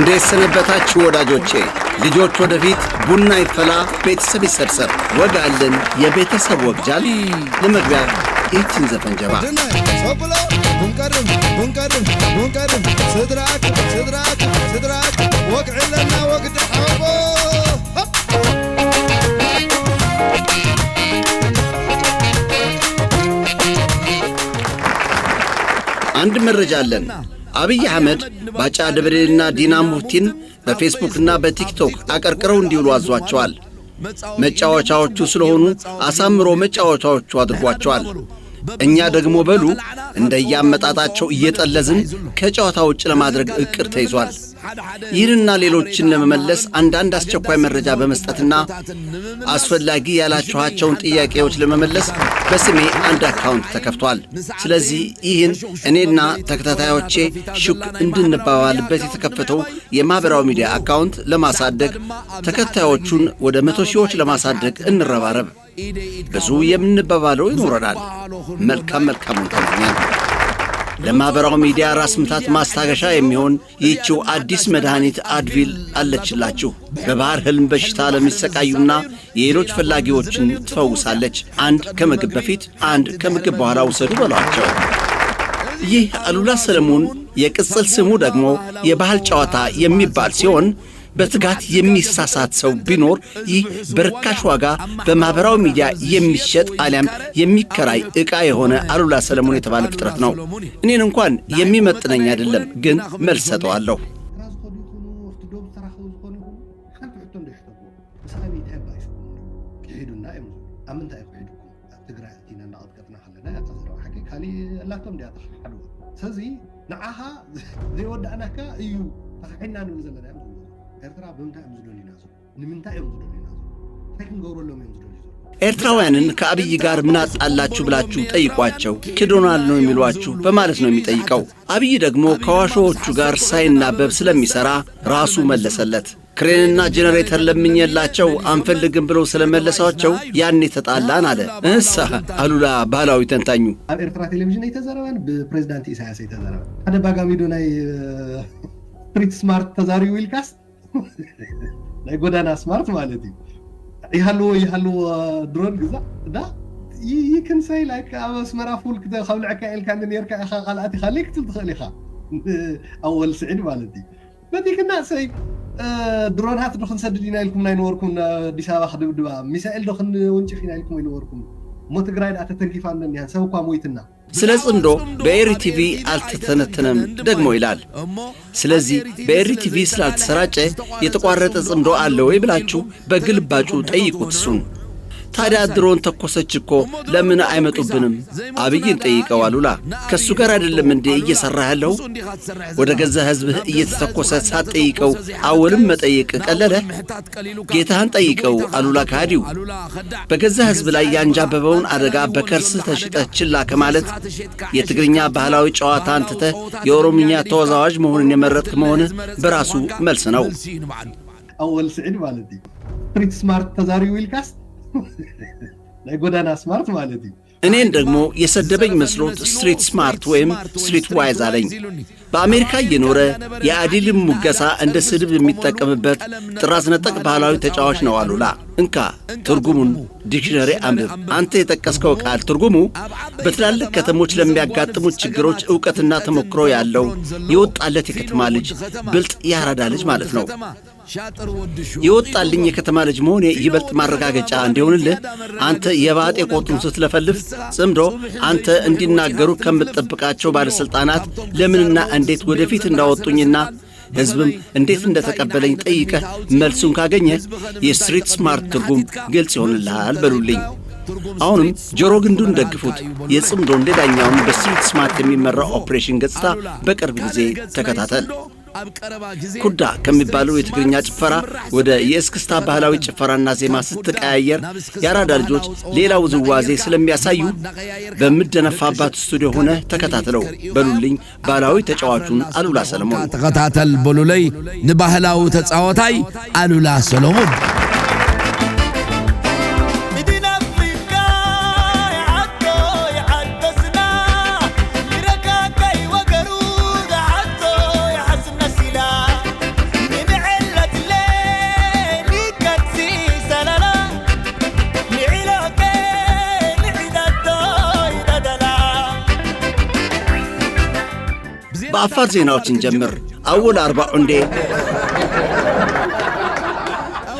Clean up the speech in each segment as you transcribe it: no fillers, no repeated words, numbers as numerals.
እንዴት ሰነበታችሁ ወዳጆቼ? ልጆች ወደፊት፣ ቡና ይፈላ፣ ቤተሰብ ይሰብሰብ። ወግ አለን፣ የቤተሰብ ወግጃል። ለመግቢያ ይህችን ዘፈን ጀባ። አንድ መረጃ አለን። አብይ አህመድ ባጫ ደበሌና ዲና ሙፍቲን በፌስቡክና በቲክቶክ አቀርቅረው እንዲውሉ አዟቸዋል። መጫወቻዎቹ ስለሆኑ አሳምሮ መጫወቻዎቹ አድርጓቸዋል። እኛ ደግሞ በሉ እንደያመጣጣቸው እየጠለዝን ከጨዋታ ውጭ ለማድረግ ዕቅድ ተይዟል። ይህንና ሌሎችን ለመመለስ አንዳንድ አስቸኳይ መረጃ በመስጠትና አስፈላጊ ያላችኋቸውን ጥያቄዎች ለመመለስ በስሜ አንድ account ተከፍቷል። ስለዚህ ይህን እኔና ተከታታዮቼ ሹክ እንድንባባልበት የተከፈተው የማኅበራዊ ሚዲያ account ለማሳደግ፣ ተከታዮቹን ወደ 100 ሺዎች ለማሳደግ እንረባረብ። ብዙ የምንባባለው ይኖረናል። መልካም መልካሙን ተመኘን። ለማኅበራዊ ሚዲያ ራስ ምታት ማስታገሻ የሚሆን ይህችው አዲስ መድኃኒት አድቪል አለችላችሁ። በባህር ህልም በሽታ ለሚሰቃዩና የሌሎች ፈላጊዎችን ትፈውሳለች። አንድ ከምግብ በፊት፣ አንድ ከምግብ በኋላ ውሰዱ በሏቸው። ይህ አሉላ ሰለሞን፣ የቅጽል ስሙ ደግሞ የባህል ጨዋታ የሚባል ሲሆን፣ በትጋት የሚሳሳት ሰው ቢኖር ይህ በርካሽ ዋጋ በማኅበራዊ ሚዲያ የሚሸጥ አሊያም የሚከራይ ዕቃ የሆነ አሉላ ሰለሞን የተባለ ፍጥረት ነው። እኔን እንኳን የሚመጥነኝ አይደለም፣ ግን መልስ ሰጠዋለሁ። ዝኸዱ ይኹኑ ኣብቲ ዶብ ዝተራኸቡ ዝኾኑ ይኹኑ ሓንቲ ሕቶ እንደይሕተብዎ፣ ምስ ኣብይ እንታይ ኣባኢስኩም? ክሒዱና እዮም ዝብሉ። ኣብ ምንታይ እዩ ክሒድኩም? ኣብ ትግራይ ኣቲና እናቐጥቀጥና ከለና እያ ተዘረባ ሓቂ። ካሊእ ኣላቶም ድያ ተሓድዎ? ስለዚ ንዓኻ ዘይወዳእናካ እዩ ተኻሒድና ንብል ዘለና እዮም ዝብሉ። ኤርትራ ብምንታይ እዮም ዝደልዩና ዘሎ? ንምንታይ እዮም ዝደልዩና ዘሎ? እንታይ ክንገብረሎም እዮም ዝደልዩ ዘሎ? ኤርትራውያንን ከአብይ ጋር ምን አጣላችሁ ብላችሁ ጠይቋቸው፣ ክዶናል ነው የሚሏችሁ በማለት ነው የሚጠይቀው። አብይ ደግሞ ከዋሾዎቹ ጋር ሳይናበብ ስለሚሠራ ራሱ መለሰለት። ክሬንና ጄኔሬተር ለምኜላቸው አንፈልግም ብለው ስለመለሳቸው ያኔ ተጣላን አለ። እሳ አሉላ ባህላዊ ተንታኙ። ኣብ ኤርትራ ቴሌቭዥን ኣይተዘረበን፣ ብፕሬዚዳንት ኢሳያስ ኣይተዘረበን። ሓደ ባጋሚዶ ናይ street smart ተዛሪቡ ኢልካስ፣ ናይ ጎዳና smart ማለት እዩ፣ ይሃልዎ ይሃልዎ ድሮን ግዛእ እና you can say like ኣብ ኣስመራ ፉል ከብልዐካ ኢልካ ነርካ ኢኻ ካልኣት ኢኻ ክትብል ትኽእል ኢኻ፣ ኣወል ስዒድ ማለት እዩ። በቲ ክና ሰይ ድሮናት ዶ ክንሰድድ ኢና ኢልኩም ናይ ነበርኩም? ኣዲስ ኣበባ ክድብድባ ሚሳኤል ዶ ክንውንጭፍ ኢና ኢልኩም ኣይነበርኩም? እሞ ትግራይ ዳ ተተንኪፋ እንደኒሃ ሰብ እኳ ሞይትና። ስለ ጽምዶ በኤሪቲቪ አልተተነተነም ደግሞ ይላል። ስለዚህ በኤሪቲቪ ስላልተሰራጨ የተቋረጠ ጽምዶ አለ ወይ ብላችሁ በግልባጩ ጠይቁት እሱን። ታዲያ ድሮን ተኮሰች እኮ፣ ለምን አይመጡብንም? አብይን ጠይቀው አሉላ። ከእሱ ጋር አይደለም እንዴ እየሠራ ያለው? ወደ ገዛ ሕዝብህ እየተተኮሰ ሳትጠይቀው አወልም መጠየቅ ቀለለ? ጌታህን ጠይቀው አሉላ ከሃዲው። በገዛ ሕዝብ ላይ ያንዣበበውን አደጋ በከርስህ ተሽጠህ ችላ ከማለት የትግርኛ ባህላዊ ጨዋታን ትተህ የኦሮምኛ ተወዛዋዥ መሆንን የመረጥክ መሆንህ በራሱ መልስ ነው። ኣወል ስዒድ ማለት እዩ፣ street smart ተዛሪቡ ኢልካስ፣ ናይ ጎዳና smart ማለት እዩ። እኔን ደግሞ የሰደበኝ መስሎት street smart ወይም street wise አለኝ። በአሜሪካ እየኖረ የአዲልን ሙገሳ እንደ ስድብ የሚጠቀምበት ጥራዝ ነጠቅ ባህላዊ ተጫዋች ነው አሉላ። እንካ ትርጉሙን dictionary አንብብ። አንተ የጠቀስከው ቃል ትርጉሙ በትላልቅ ከተሞች ለሚያጋጥሙት ችግሮች ዕውቀትና ተሞክሮ ያለው የወጣለት የከተማ ልጅ፣ ብልጥ የአራዳ ልጅ ማለት ነው። የወጣልኝ የከተማ ልጅ መሆኔ ይበልጥ ማረጋገጫ እንዲሆንልህ፣ አንተ የባጤ ቆጡን ስትለፈልፍ ጽምዶ አንተ እንዲናገሩ ከምትጠብቃቸው ባለሥልጣናት ለምንና እንዴት ወደፊት እንዳወጡኝና ሕዝብም እንዴት እንደተቀበለኝ ጠይቀህ መልሱን ካገኘህ የ street smart ትርጉም ግልጽ ይሆንልሃል በሉልኝ። አሁንም ጆሮ ግንዱን ደግፉት። የጽምዶን ሌላኛውን በ street smart የሚመራው ኦፕሬሽን ገጽታ በቅርብ ጊዜ ተከታተል። ኩዳ ከሚባለው የትግርኛ ጭፈራ ወደ የእስክስታ ባህላዊ ጭፈራና ዜማ ስትቀያየር የአራዳ ልጆች ሌላ ውዝዋዜ ስለሚያሳዩ በምደነፋባት ስቱዲዮ ሆነ ተከታትለው በሉልኝ ባህላዊ ተጫዋቹን አሉላ ሰለሞን። ተኸታተል በሉለይ ንባህላዊ ተፃወታይ ኣሉላ ሰሎሞን። مدينة أفريقيا يعدو يعدسنا يركاكي وقرود عدو يحسنا سلا. በአፋር ዜናዎች እንጀምር። አወል አርባ ዑንዴ፣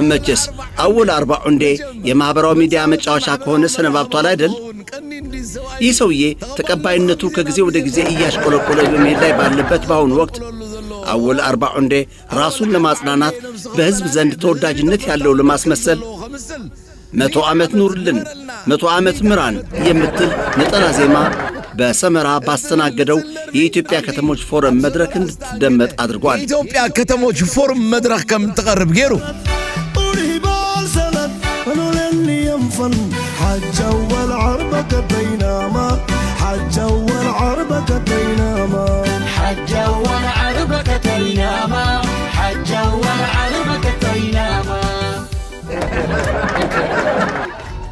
መቼስ አወል አርባ ዑንዴ የማኅበራዊ ሚዲያ መጫወቻ ከሆነ ሰነባብቷል አይደል? ይህ ሰውዬ ተቀባይነቱ ከጊዜ ወደ ጊዜ እያሽቆለቆለ በመሄድ ላይ ባለበት በአሁኑ ወቅት አወል አርባ ዑንዴ ራሱን ለማጽናናት፣ በሕዝብ ዘንድ ተወዳጅነት ያለው ለማስመሰል "100 ዓመት ኑርልን፣ 100 ዓመት ምራን" የምትል ነጠላ ዜማ በሰመራ ባስተናገደው የኢትዮጵያ ከተሞች ፎረም መድረክ እንድትደመጥ አድርጓል። የኢትዮጵያ ከተሞች ፎረም መድረክ ከም ትቐርብ ገይሩ።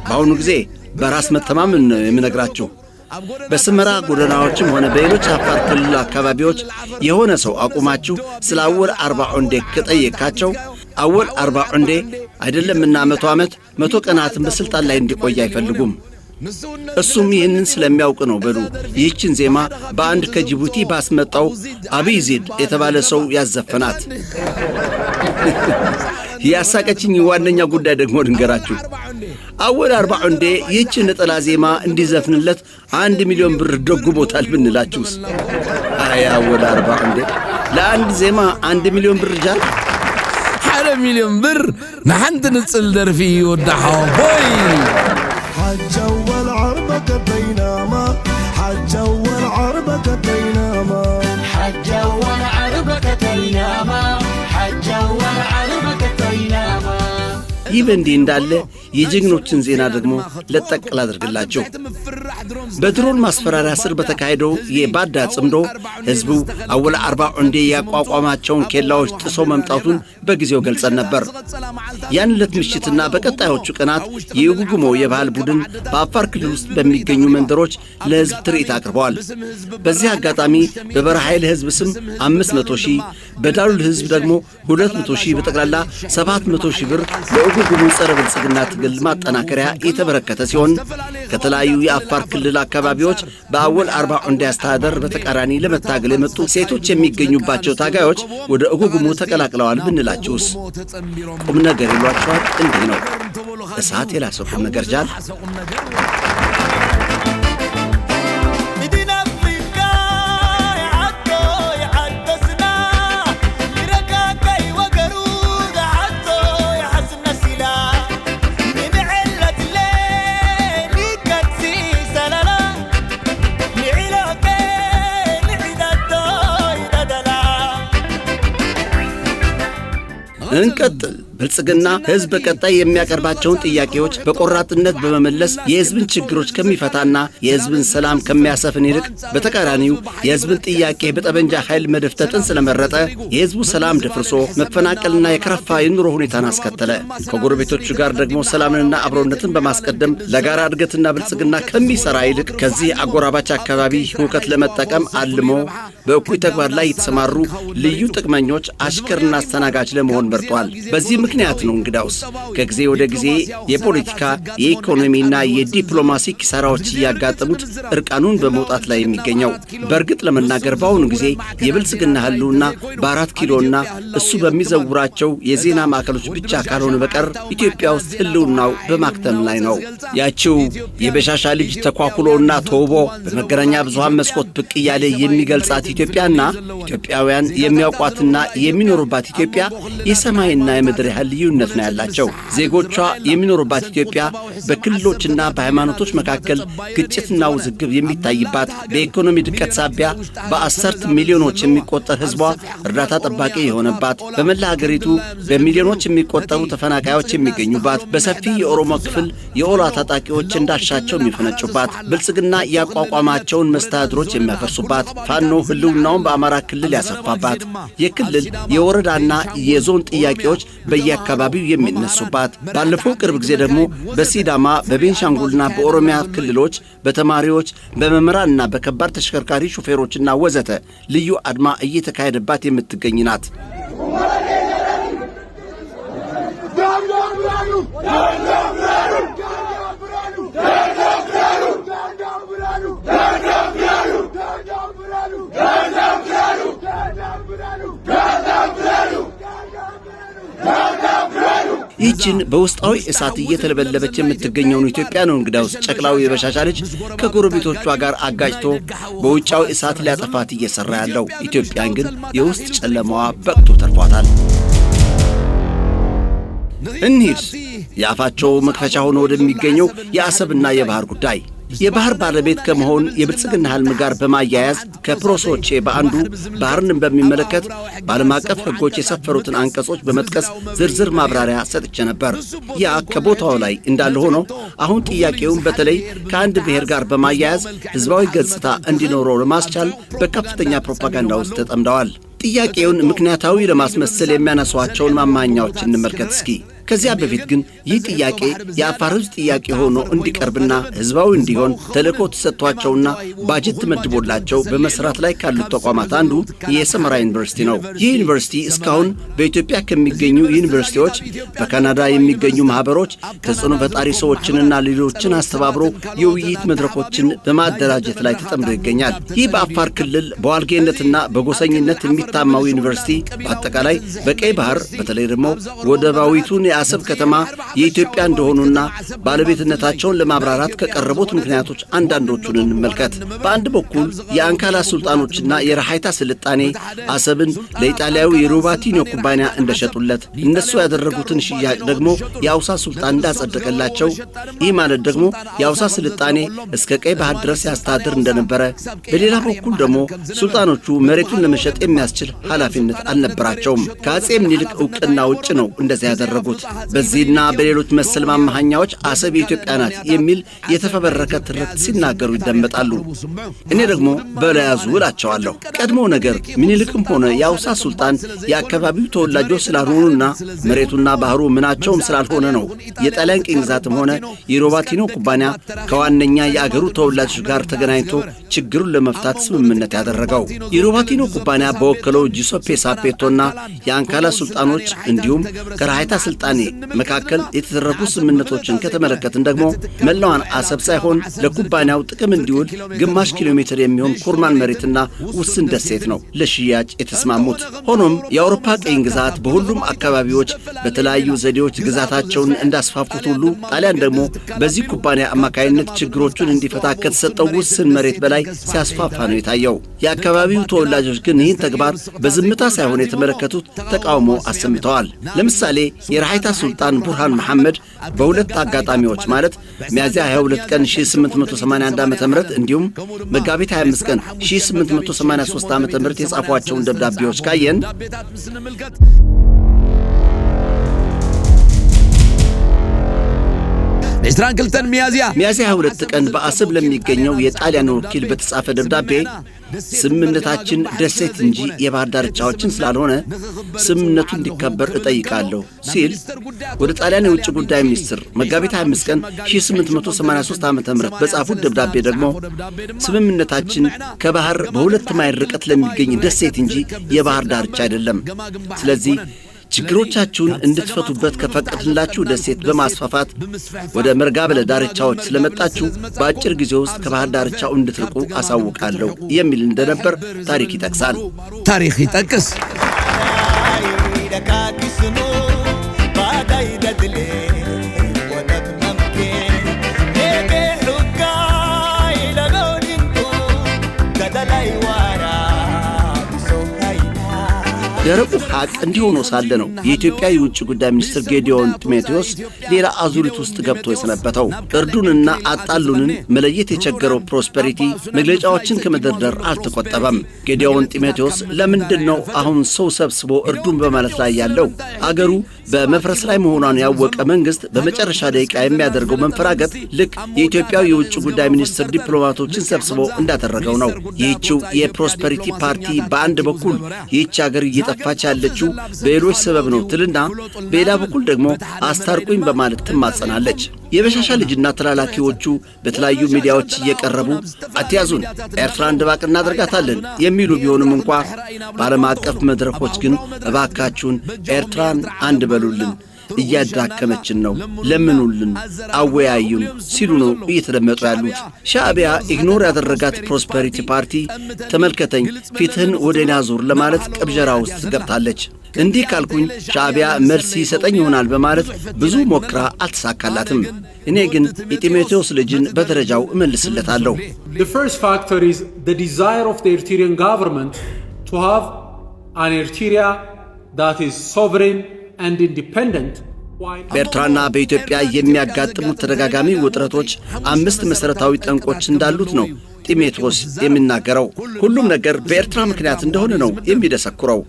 በአሁኑ ጊዜ በራስ መተማመን ነው የምነግራችሁ። በሰመራ ጎዳናዎችም ሆነ በሌሎች አፋር ክልል አካባቢዎች የሆነ ሰው አቁማችሁ ስለ አወል አርባ ዑንዴ ከጠየካቸው አወል አርባ ዑንዴ አይደለምና 100 ዓመት 100 ቀናትን በሥልጣን ላይ እንዲቆይ አይፈልጉም። እሱም ይህንን ስለሚያውቅ ነው በሉ ይህችን ዜማ በአንድ ከጅቡቲ ባስመጣው አብይ ዚድ የተባለ ሰው ያዘፈናት። ያሳቀችኝ ዋነኛ ጉዳይ ደግሞ ልንገራችሁ። አወል አርባ ዑንዴ ይህችን ነጠላ ዜማ እንዲዘፍንለት 1 ሚሊዮን ብር ደጉሞታል ብንላችሁስ? አይ አወል አርባ ዑንዴ፣ ለአንድ ዜማ 1 ሚሊዮን ብር ጃል። 1 ሚሊዮን ብር ንሓንቲ ንጽል ደርፊ ወዳሖ ሆይ። حج أول عربك بينما حج أول عربك بينما حج أول عربك تيناما حج أول عربك تيناما ይህ በእንዲህ እንዳለ የጀግኖችን ዜና ደግሞ ለጠቅ ላድርግላችሁ። በድሮን ማስፈራሪያ ስር በተካሄደው የባዳ ጽምዶ ሕዝቡ አወል አርባ ዑንዴ ያቋቋማቸውን ኬላዎች ጥሶ መምጣቱን በጊዜው ገልጸን ነበር። ያን ዕለት ምሽትና በቀጣዮቹ ቀናት የጉጉሞ የባህል ቡድን በአፋር ክልል ውስጥ በሚገኙ መንደሮች ለሕዝብ ትርኢት አቅርበዋል። በዚህ አጋጣሚ በበረሃይል ሕዝብ ስም 500 ሺህ፣ በዳሉል ሕዝብ ደግሞ 200 ሺህ፣ በጠቅላላ 700 ሺህ ብር ለኡጉጉሞ ጸረ ብልጽግና ትግል ማጠናከሪያ የተበረከተ ሲሆን ከተለያዩ የአፋር ክልል አካባቢዎች በአወል አርባ ዑንዴ አስተዳደር በተቃራኒ ለመታገል የመጡ ሴቶች የሚገኙባቸው ታጋዮች ወደ ኡጉጉሞ ተቀላቅለዋል ብንላችሁስ? ቁም ነገር ይሏቸዋል። እንዲህ ነው እሳት የላሰ ቁም ነገር ጃል። بدنا بمكاي عدو يعدسنا لركاكي وقرود عدو يحسنا سلا من علة الليل كتسي سلالا لعلاكي لعدتو يددلا እንቀጥል። ብልጽግና ሕዝብ በቀጣይ የሚያቀርባቸውን ጥያቄዎች በቆራጥነት በመመለስ የሕዝብን ችግሮች ከሚፈታና የሕዝብን ሰላም ከሚያሰፍን ይልቅ በተቃራኒው የሕዝብን ጥያቄ በጠመንጃ ኃይል መደፍተጥን ስለመረጠ የሕዝቡ ሰላም ደፍርሶ መፈናቀልና የከረፋ የኑሮ ሁኔታን አስከተለ። ከጎረቤቶቹ ጋር ደግሞ ሰላምንና አብሮነትን በማስቀደም ለጋራ እድገትና ብልጽግና ከሚሠራ ይልቅ ከዚህ አጎራባች አካባቢ ሁከት ለመጠቀም አልሞ በእኩይ ተግባር ላይ የተሰማሩ ልዩ ጥቅመኞች አሽከርና አስተናጋጅ ለመሆን መርጧል። በዚህ ምክንያት ነው እንግዳውስ ከጊዜ ወደ ጊዜ የፖለቲካ፣ የኢኮኖሚና የዲፕሎማሲ ኪሳራዎች እያጋጠሙት እርቃኑን በመውጣት ላይ የሚገኘው። በእርግጥ ለመናገር በአሁኑ ጊዜ የብልጽግና ህልውና በአራት ኪሎና እሱ በሚዘውራቸው የዜና ማዕከሎች ብቻ ካልሆነ በቀር ኢትዮጵያ ውስጥ ህልውናው በማክተም ላይ ነው። ያቺው የበሻሻ ልጅ ተኳኩሎና ተውቦ በመገናኛ ብዙሃን መስኮት ብቅ እያለ የሚገልጻት ኢትዮጵያና ኢትዮጵያውያን የሚያውቋትና የሚኖሩባት ኢትዮጵያ የሰማይና የምድር ያህል ልዩነት ነው ያላቸው። ዜጎቿ የሚኖሩባት ኢትዮጵያ በክልሎችና በሃይማኖቶች መካከል ግጭትና ውዝግብ የሚታይባት፣ በኢኮኖሚ ድቀት ሳቢያ በአስርት ሚሊዮኖች የሚቆጠር ህዝቧ እርዳታ ጠባቂ የሆነባት፣ በመላ ሀገሪቱ በሚሊዮኖች የሚቆጠሩ ተፈናቃዮች የሚገኙባት፣ በሰፊ የኦሮሞ ክፍል የኦላ ታጣቂዎች እንዳሻቸው የሚፈነጩባት፣ ብልጽግና ያቋቋማቸውን መስተዳድሮች የሚያፈርሱባት፣ ፋኖ ህልውናውን በአማራ ክልል ያሰፋባት፣ የክልል፣ የወረዳና የዞን ጥያቄዎች በየአካባቢው የሚነሱባት፣ ባለፈው ቅርብ ጊዜ ደግሞ በሲዳማ፣ በቤንሻንጉልና በኦሮሚያ ክልሎች በተማሪዎች፣ በመምህራንና በከባድ ተሽከርካሪ ሾፌሮችና ወዘተ ልዩ አድማ እየተካሄደባት የምትገኝ ናት። ይህችን በውስጣዊ እሳት እየተለበለበች የምትገኘውን ኢትዮጵያ ነው እንግዳውስ ጨቅላው የበሻሻ ልጅ ከጎረቤቶቿ ጋር አጋጭቶ በውጫዊ እሳት ሊያጠፋት እየሠራ ያለው። ኢትዮጵያን ግን የውስጥ ጨለማዋ በቅቶ ተርፏታል። እንሂድ የአፋቸው መክፈቻ ሆኖ ወደሚገኘው የአሰብና የባህር ጉዳይ። የባህር ባለቤት ከመሆን የብልጽግና ህልም ጋር በማያያዝ ከፕሮሶቼ በአንዱ ባህርን በሚመለከት በዓለም አቀፍ ሕጎች የሰፈሩትን አንቀጾች በመጥቀስ ዝርዝር ማብራሪያ ሰጥቼ ነበር። ያ ከቦታው ላይ እንዳለ ሆኖ አሁን ጥያቄውን በተለይ ከአንድ ብሔር ጋር በማያያዝ ሕዝባዊ ገጽታ እንዲኖረው ለማስቻል በከፍተኛ ፕሮፓጋንዳ ውስጥ ተጠምደዋል። ጥያቄውን ምክንያታዊ ለማስመሰል የሚያነሷቸውን ማማኛዎች እንመልከት እስኪ። ከዚያ በፊት ግን ይህ ጥያቄ የአፋር ሕዝብ ጥያቄ ሆኖ እንዲቀርብና ሕዝባዊ እንዲሆን ተልእኮ ተሰጥቷቸውና ባጀት ተመድቦላቸው በመስራት ላይ ካሉት ተቋማት አንዱ የሰመራ ዩኒቨርሲቲ ነው። ይህ ዩኒቨርሲቲ እስካሁን በኢትዮጵያ ከሚገኙ ዩኒቨርሲቲዎች፣ በካናዳ የሚገኙ ማኅበሮች፣ ተጽዕኖ ፈጣሪ ሰዎችንና ሌሎችን አስተባብሮ የውይይት መድረኮችን በማደራጀት ላይ ተጠምዶ ይገኛል። ይህ በአፋር ክልል በዋልጌነትና በጎሰኝነት የሚታማው ዩኒቨርሲቲ በአጠቃላይ በቀይ ባህር፣ በተለይ ደግሞ ወደባዊቱን የአሰብ ከተማ የኢትዮጵያ እንደሆኑና ባለቤትነታቸውን ለማብራራት ከቀረቡት ምክንያቶች አንዳንዶቹን እንመልከት። በአንድ በኩል የአንካላ ሱልጣኖችና የረሃይታ ስልጣኔ አሰብን ለኢጣሊያዊ የሩባቲኖ ኩባንያ እንደሸጡለት፣ እነሱ ያደረጉትን ሽያጭ ደግሞ የአውሳ ሱልጣን እንዳጸደቀላቸው፣ ይህ ማለት ደግሞ የአውሳ ስልጣኔ እስከ ቀይ ባህር ድረስ ያስተዳድር እንደነበረ፣ በሌላ በኩል ደግሞ ሱልጣኖቹ መሬቱን ለመሸጥ የሚያስችል ኃላፊነት አልነበራቸውም። ከአጼ ምኒልክ ዕውቅና ውጭ ነው እንደዚያ ያደረጉት። በዚህና በሌሎች መሰል ማመሃኛዎች አሰብ የኢትዮጵያ ናት የሚል የተፈበረከ ትርክት ሲናገሩ ይደመጣሉ። እኔ ደግሞ በለያዙ እላቸዋለሁ። ቀድሞ ነገር ምኒልክም ሆነ የአውሳ ሱልጣን የአካባቢው ተወላጆች ስላልሆኑና መሬቱና ባህሩ ምናቸውም ስላልሆነ ነው የጣሊያን ቅኝ ግዛትም ሆነ የሮባቲኖ ኩባንያ ከዋነኛ የአገሩ ተወላጆች ጋር ተገናኝቶ ችግሩን ለመፍታት ስምምነት ያደረገው። የሮባቲኖ ኩባንያ በወከለው ጂሶፔ ሳፔቶና የአንካላ ሱልጣኖች እንዲሁም ከረሃይታ ስልጣኔ መካከል የተደረጉ ስምምነቶችን ከተመለከትን ደግሞ መላዋን አሰብ ሳይሆን ለኩባንያው ጥቅም እንዲውል ግማሽ ኪሎ ሜትር የሚሆን ኩርማን መሬትና ውስን ደሴት ነው ለሽያጭ የተስማሙት። ሆኖም የአውሮፓ ቅኝ ግዛት በሁሉም አካባቢዎች በተለያዩ ዘዴዎች ግዛታቸውን እንዳስፋፉት ሁሉ ጣሊያን ደግሞ በዚህ ኩባንያ አማካይነት ችግሮቹን እንዲፈታ ከተሰጠው ውስን መሬት በላይ ሲያስፋፋ ነው የታየው። የአካባቢው ተወላጆች ግን ይህን ተግባር በዝምታ ሳይሆን የተመለከቱት ተቃውሞ አሰምተዋል። ለምሳሌ የረሃይታ ሱልጣን ቡርሃን መሐመድ በሁለት አጋጣሚዎች ማለት ሚያዝያ 22 ቀን 1881 ዓ ም እንዲሁም መጋቢት 25 ቀን 1883 ዓ ም የጻፏቸውን ደብዳቤዎች ካየን 22 ሚያዝያ ሚያዝያ 22 ቀን በአሰብ ለሚገኘው የጣሊያን ወኪል በተጻፈ ደብዳቤ ስምምነታችን ደሴት እንጂ የባህር ዳርቻዎችን ስላልሆነ ስምምነቱ እንዲከበር እጠይቃለሁ ሲል፣ ወደ ጣሊያን የውጭ ጉዳይ ሚኒስትር መጋቢት 25 ቀን 1883 ዓ ም በጻፉት ደብዳቤ ደግሞ ስምምነታችን ከባህር በ2 ማይል ርቀት ለሚገኝ ደሴት እንጂ የባህር ዳርቻ አይደለም። ስለዚህ ችግሮቻችሁን እንድትፈቱበት ከፈቀድንላችሁ ደሴት በማስፋፋት ወደ መርጋበለ ዳርቻዎች ስለመጣችሁ በአጭር ጊዜ ውስጥ ከባህር ዳርቻው እንድትርቁ አሳውቃለሁ የሚል እንደነበር ታሪክ ይጠቅሳል። ታሪክ ይጠቅስ። ደረቁ ሐቅ እንዲህ ሆኖ ሳለ ነው የኢትዮጵያ የውጭ ጉዳይ ሚኒስትር ጌዲዮን ጢሞቴዎስ ሌላ አዙሪት ውስጥ ገብቶ የሰነበተው። እርዱንና አጣሉንን መለየት የቸገረው ፕሮስፐሪቲ መግለጫዎችን ከመደርደር አልተቆጠበም። ጌዲዮን ጢሞቴዎስ ለምንድን ነው አሁን ሰው ሰብስቦ እርዱን በማለት ላይ ያለው? አገሩ በመፍረስ ላይ መሆኗን ያወቀ መንግስት በመጨረሻ ደቂቃ የሚያደርገው መንፈራገጥ ልክ የኢትዮጵያው የውጭ ጉዳይ ሚኒስትር ዲፕሎማቶችን ሰብስቦ እንዳደረገው ነው። ይህችው የፕሮስፐሪቲ ፓርቲ በአንድ በኩል ይህች አገር እየጠፋች ያለችው በሌሎች ሰበብ ነው ትልና በሌላ በኩል ደግሞ አስታርቁኝ በማለት ትማጸናለች። የበሻሻ ልጅና ተላላኪዎቹ በተለያዩ ሚዲያዎች እየቀረቡ አትያዙን፣ ኤርትራን ድባቅ እናደርጋታለን የሚሉ ቢሆንም እንኳ በዓለም አቀፍ መድረኮች ግን እባካችሁን ኤርትራን አንድ በሉልን፣ እያዳከመችን ነው፣ ለምኑልን፣ አወያዩን ሲሉ ነው እየተደመጡ ያሉት። ሻዕቢያ ignore ያደረጋት ፕሮስፐሪቲ ፓርቲ ተመልከተኝ፣ ፊትህን ወደ እኔ አዙር ለማለት ቅብዠራ ውስጥ ገብታለች። እንዲህ ካልኩኝ ሻዕቢያ መልስ ይሰጠኝ ይሆናል በማለት ብዙ ሞክራ አልተሳካላትም። እኔ ግን የጢሞቴዎስ ልጅን በደረጃው እመልስለታለሁ። The first factor is the desire of the Eritrean government to have an Eritrea that is sovereign and independent while በኤርትራና በኢትዮጵያ የሚያጋጥሙት ተደጋጋሚ ውጥረቶች አምስት መሠረታዊ ጠንቆች እንዳሉት ነው ጢሞቴዎስ የሚናገረው። ሁሉም ነገር በኤርትራ ምክንያት እንደሆነ ነው የሚደሰኩረው።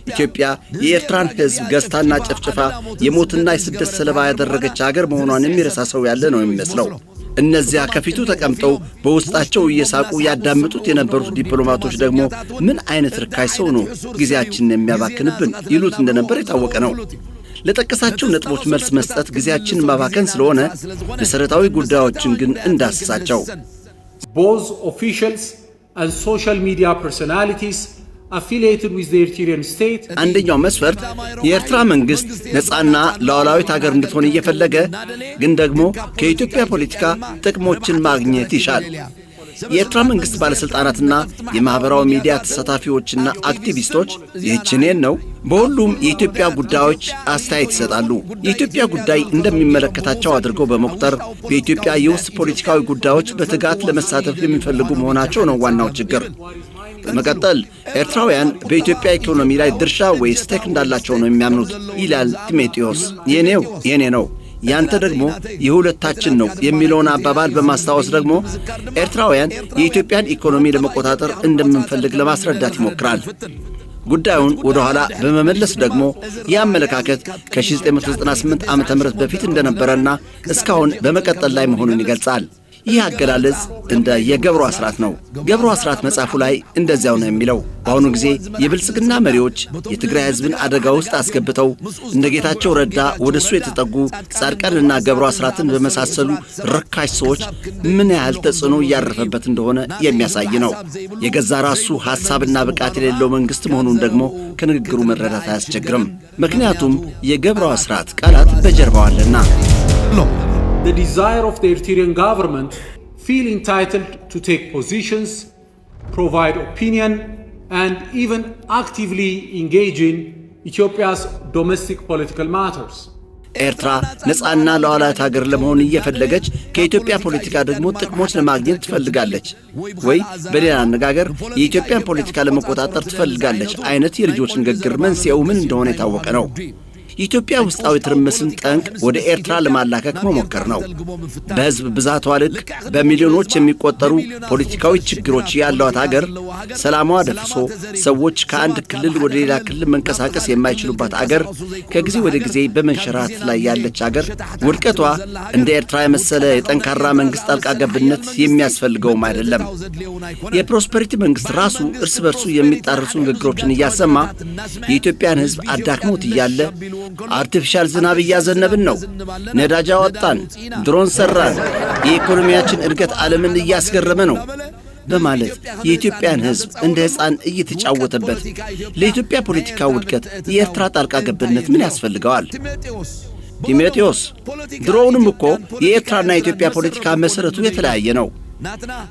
ኢትዮጵያ የኤርትራን ሕዝብ ገዝታና ጨፍጭፋ የሞትና የስደት ሰለባ ያደረገች አገር መሆኗን የሚረሳ ሰው ያለ ነው የሚመስለው። እነዚያ ከፊቱ ተቀምጠው በውስጣቸው እየሳቁ ያዳምጡት የነበሩት ዲፕሎማቶች ደግሞ ምን አይነት ርካሽ ሰው ነው ጊዜያችንን የሚያባክንብን ይሉት እንደነበር የታወቀ ነው። ለጠቀሳቸው ነጥቦች መልስ መስጠት ጊዜያችንን ማባከን ስለሆነ መሠረታዊ ጉዳዮችን ግን እንዳስሳቸው። Both officials and social media personalities affiliated with the Eritrean state አንደኛው መስፈርት የኤርትራ መንግሥት ነፃና ሉዓላዊት አገር እንድትሆን እየፈለገ ግን ደግሞ ከኢትዮጵያ ፖለቲካ ጥቅሞችን ማግኘት ይሻል። የኤርትራ መንግሥት ባለሥልጣናትና የማኅበራዊ ሚዲያ ተሳታፊዎችና አክቲቪስቶች ይህችኔን ነው በሁሉም የኢትዮጵያ ጉዳዮች አስተያየት ይሰጣሉ። የኢትዮጵያ ጉዳይ እንደሚመለከታቸው አድርገው በመቁጠር በኢትዮጵያ የውስጥ ፖለቲካዊ ጉዳዮች በትጋት ለመሳተፍ የሚፈልጉ መሆናቸው ነው ዋናው ችግር። በመቀጠል ኤርትራውያን በኢትዮጵያ ኢኮኖሚ ላይ ድርሻ ወይ stake እንዳላቸው ነው የሚያምኑት ይላል ጢሞቴዎስ። የኔው የኔ ነው፣ ያንተ ደግሞ የሁለታችን ነው የሚለውን አባባል በማስታወስ ደግሞ ኤርትራውያን የኢትዮጵያን ኢኮኖሚ ለመቆጣጠር እንደምንፈልግ ለማስረዳት ይሞክራል። ጉዳዩን ወደ ኋላ በመመለስ ደግሞ ይህ አመለካከት ከ1998 ዓ ም በፊት እንደነበረና እስካሁን በመቀጠል ላይ መሆኑን ይገልጻል። ይህ አገላለጽ እንደ የገብሩ አስራት ነው። ገብሩ አስራት መጽሐፉ ላይ እንደዚያው ነው የሚለው። በአሁኑ ጊዜ የብልጽግና መሪዎች የትግራይ ሕዝብን አደጋ ውስጥ አስገብተው እንደ ጌታቸው ረዳ ወደ እሱ የተጠጉ ጻድቃንና ገብሩ አስራትን በመሳሰሉ ርካሽ ሰዎች ምን ያህል ተጽዕኖ እያረፈበት እንደሆነ የሚያሳይ ነው። የገዛ ራሱ ሐሳብና ብቃት የሌለው መንግሥት መሆኑን ደግሞ ከንግግሩ መረዳት አያስቸግርም። ምክንያቱም የገብሩ አስራት ቃላት በጀርባው አለና። The desire of the Eritrean government feel entitled to take positions, provide opinion, and even actively engage in Ethiopia's domestic political matters. ኤርትራ ነፃና ሉዓላዊት ሀገር ለመሆን እየፈለገች ከኢትዮጵያ ፖለቲካ ደግሞ ጥቅሞች ለማግኘት ትፈልጋለች፣ ወይ በሌላ አነጋገር የኢትዮጵያን ፖለቲካ ለመቆጣጠር ትፈልጋለች አይነት የልጆች ንግግር መንስኤው ምን እንደሆነ የታወቀ ነው። የኢትዮጵያ ውስጣዊ ትርምስን ጠንቅ ወደ ኤርትራ ለማላከክ መሞከር ነው። በሕዝብ ብዛቷ ልክ በሚሊዮኖች የሚቆጠሩ ፖለቲካዊ ችግሮች ያሏት አገር፣ ሰላሟ ደፍርሶ ሰዎች ከአንድ ክልል ወደ ሌላ ክልል መንቀሳቀስ የማይችሉባት አገር፣ ከጊዜ ወደ ጊዜ በመንሸራተት ላይ ያለች አገር ውድቀቷ እንደ ኤርትራ የመሰለ የጠንካራ መንግሥት ጣልቃ ገብነት የሚያስፈልገውም አይደለም። የፕሮስፐሪቲ መንግሥት ራሱ እርስ በርሱ የሚጣረሱ ንግግሮችን እያሰማ የኢትዮጵያን ሕዝብ አዳክሞት እያለ አርቲፊሻል ዝናብ እያዘነብን ነው፣ ነዳጅ አወጣን፣ ድሮን ሰራን፣ የኢኮኖሚያችን እድገት ዓለምን እያስገረመ ነው በማለት የኢትዮጵያን ሕዝብ እንደ ሕፃን እየተጫወተበት ለኢትዮጵያ ፖለቲካ ውድቀት የኤርትራ ጣልቃ ገብነት ምን ያስፈልገዋል? ጢሞቴዎስ፣ ድሮውንም እኮ የኤርትራና የኢትዮጵያ ፖለቲካ መሠረቱ የተለያየ ነው።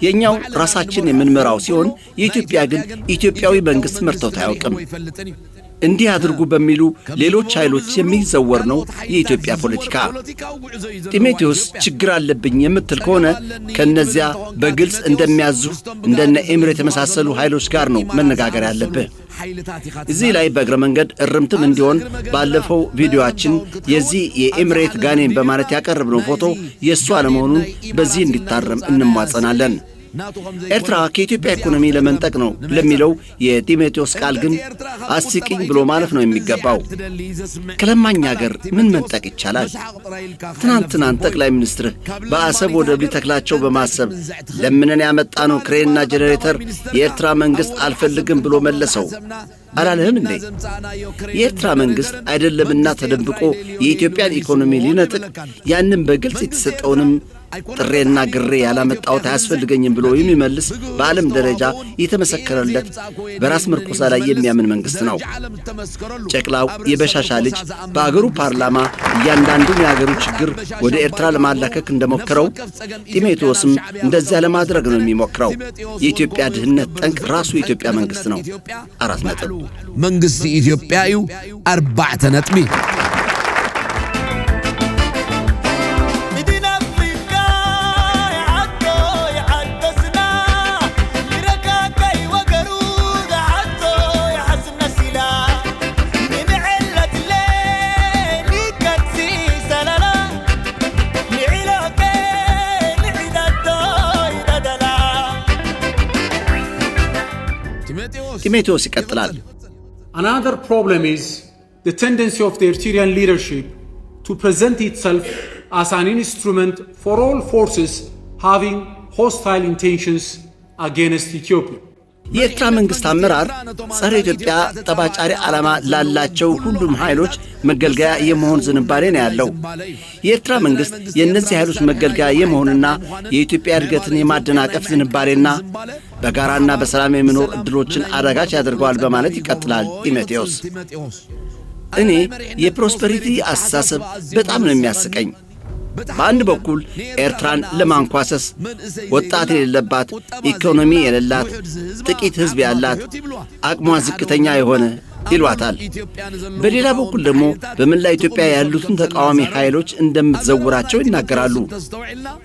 የእኛው ራሳችን የምንመራው ሲሆን የኢትዮጵያ ግን ኢትዮጵያዊ መንግሥት መርቶት አያውቅም። እንዲህ አድርጉ በሚሉ ሌሎች ኃይሎች የሚዘወር ነው የኢትዮጵያ ፖለቲካ። ጢሞቴዎስ፣ ችግር አለብኝ የምትል ከሆነ ከእነዚያ በግልጽ እንደሚያዙ እንደነ ኤምሬት የመሳሰሉ ኃይሎች ጋር ነው መነጋገር ያለብህ። እዚህ ላይ በእግረ መንገድ እርምትም እንዲሆን ባለፈው ቪዲዮአችን የዚህ የኤምሬት ጋኔን በማለት ያቀረብነው ፎቶ የእሱ አለመሆኑን በዚህ እንዲታረም እንማጸናለን። ኤርትራ ከኢትዮጵያ ኢኮኖሚ ለመንጠቅ ነው ለሚለው የጢሞቴዎስ ቃል ግን አስቂኝ ብሎ ማለፍ ነው የሚገባው። ከለማኝ አገር ምን መንጠቅ ይቻላል? ትናንት ትናንት ጠቅላይ ሚኒስትርህ በአሰብ ወደብ ሊተክላቸው በማሰብ ለምነን ያመጣነው ክሬንና ጄኔሬተር የኤርትራ መንግሥት አልፈልግም ብሎ መለሰው አላለህም እንዴ? የኤርትራ መንግሥት አይደለምና ተደብቆ የኢትዮጵያን ኢኮኖሚ ሊነጥቅ ያንን በግልጽ የተሰጠውንም ጥሬና ግሬ ያላመጣሁት አያስፈልገኝም ብሎ የሚመልስ፣ በዓለም ደረጃ የተመሰከረለት በራስ ምርኮሳ ላይ የሚያምን መንግሥት ነው። ጨቅላው የበሻሻ ልጅ በአገሩ ፓርላማ እያንዳንዱን የአገሩ ችግር ወደ ኤርትራ ለማላከክ እንደሞከረው፣ ጢሞቴዎስም እንደዚያ ለማድረግ ነው የሚሞክረው። የኢትዮጵያ ድህነት ጠንቅ ራሱ የኢትዮጵያ መንግሥት ነው። 4 ነጥብ። መንግስቲ ኢትዮጵያ እዩ። 4 ነጥቢ። ጢሞቴዎስ ይቀጥላል። Another problem is the tendency of the Eritrean leadership to present itself as an instrument for all forces having hostile intentions against Ethiopia. የኤርትራ መንግሥት አመራር ጸረ ኢትዮጵያ ጠብ አጫሪ ዓላማ ላላቸው ሁሉም ኃይሎች መገልገያ የመሆን ዝንባሌ ነው ያለው። የኤርትራ መንግሥት የእነዚህ ኃይሎች መገልገያ የመሆንና የኢትዮጵያ እድገትን የማደናቀፍ ዝንባሌና በጋራና በሰላም የመኖር ዕድሎችን አዳጋች ያደርገዋል በማለት ይቀጥላል ጢሞቴዎስ። እኔ የፕሮስፐሪቲ አስተሳሰብ በጣም ነው የሚያስቀኝ። በአንድ በኩል ኤርትራን ለማንኳሰስ ወጣት የሌለባት፣ ኢኮኖሚ የሌላት፣ ጥቂት ሕዝብ ያላት፣ አቅሟ ዝቅተኛ የሆነ ይሏታል። በሌላ በኩል ደግሞ በመላ ኢትዮጵያ ያሉትን ተቃዋሚ ኃይሎች እንደምትዘውራቸው ይናገራሉ።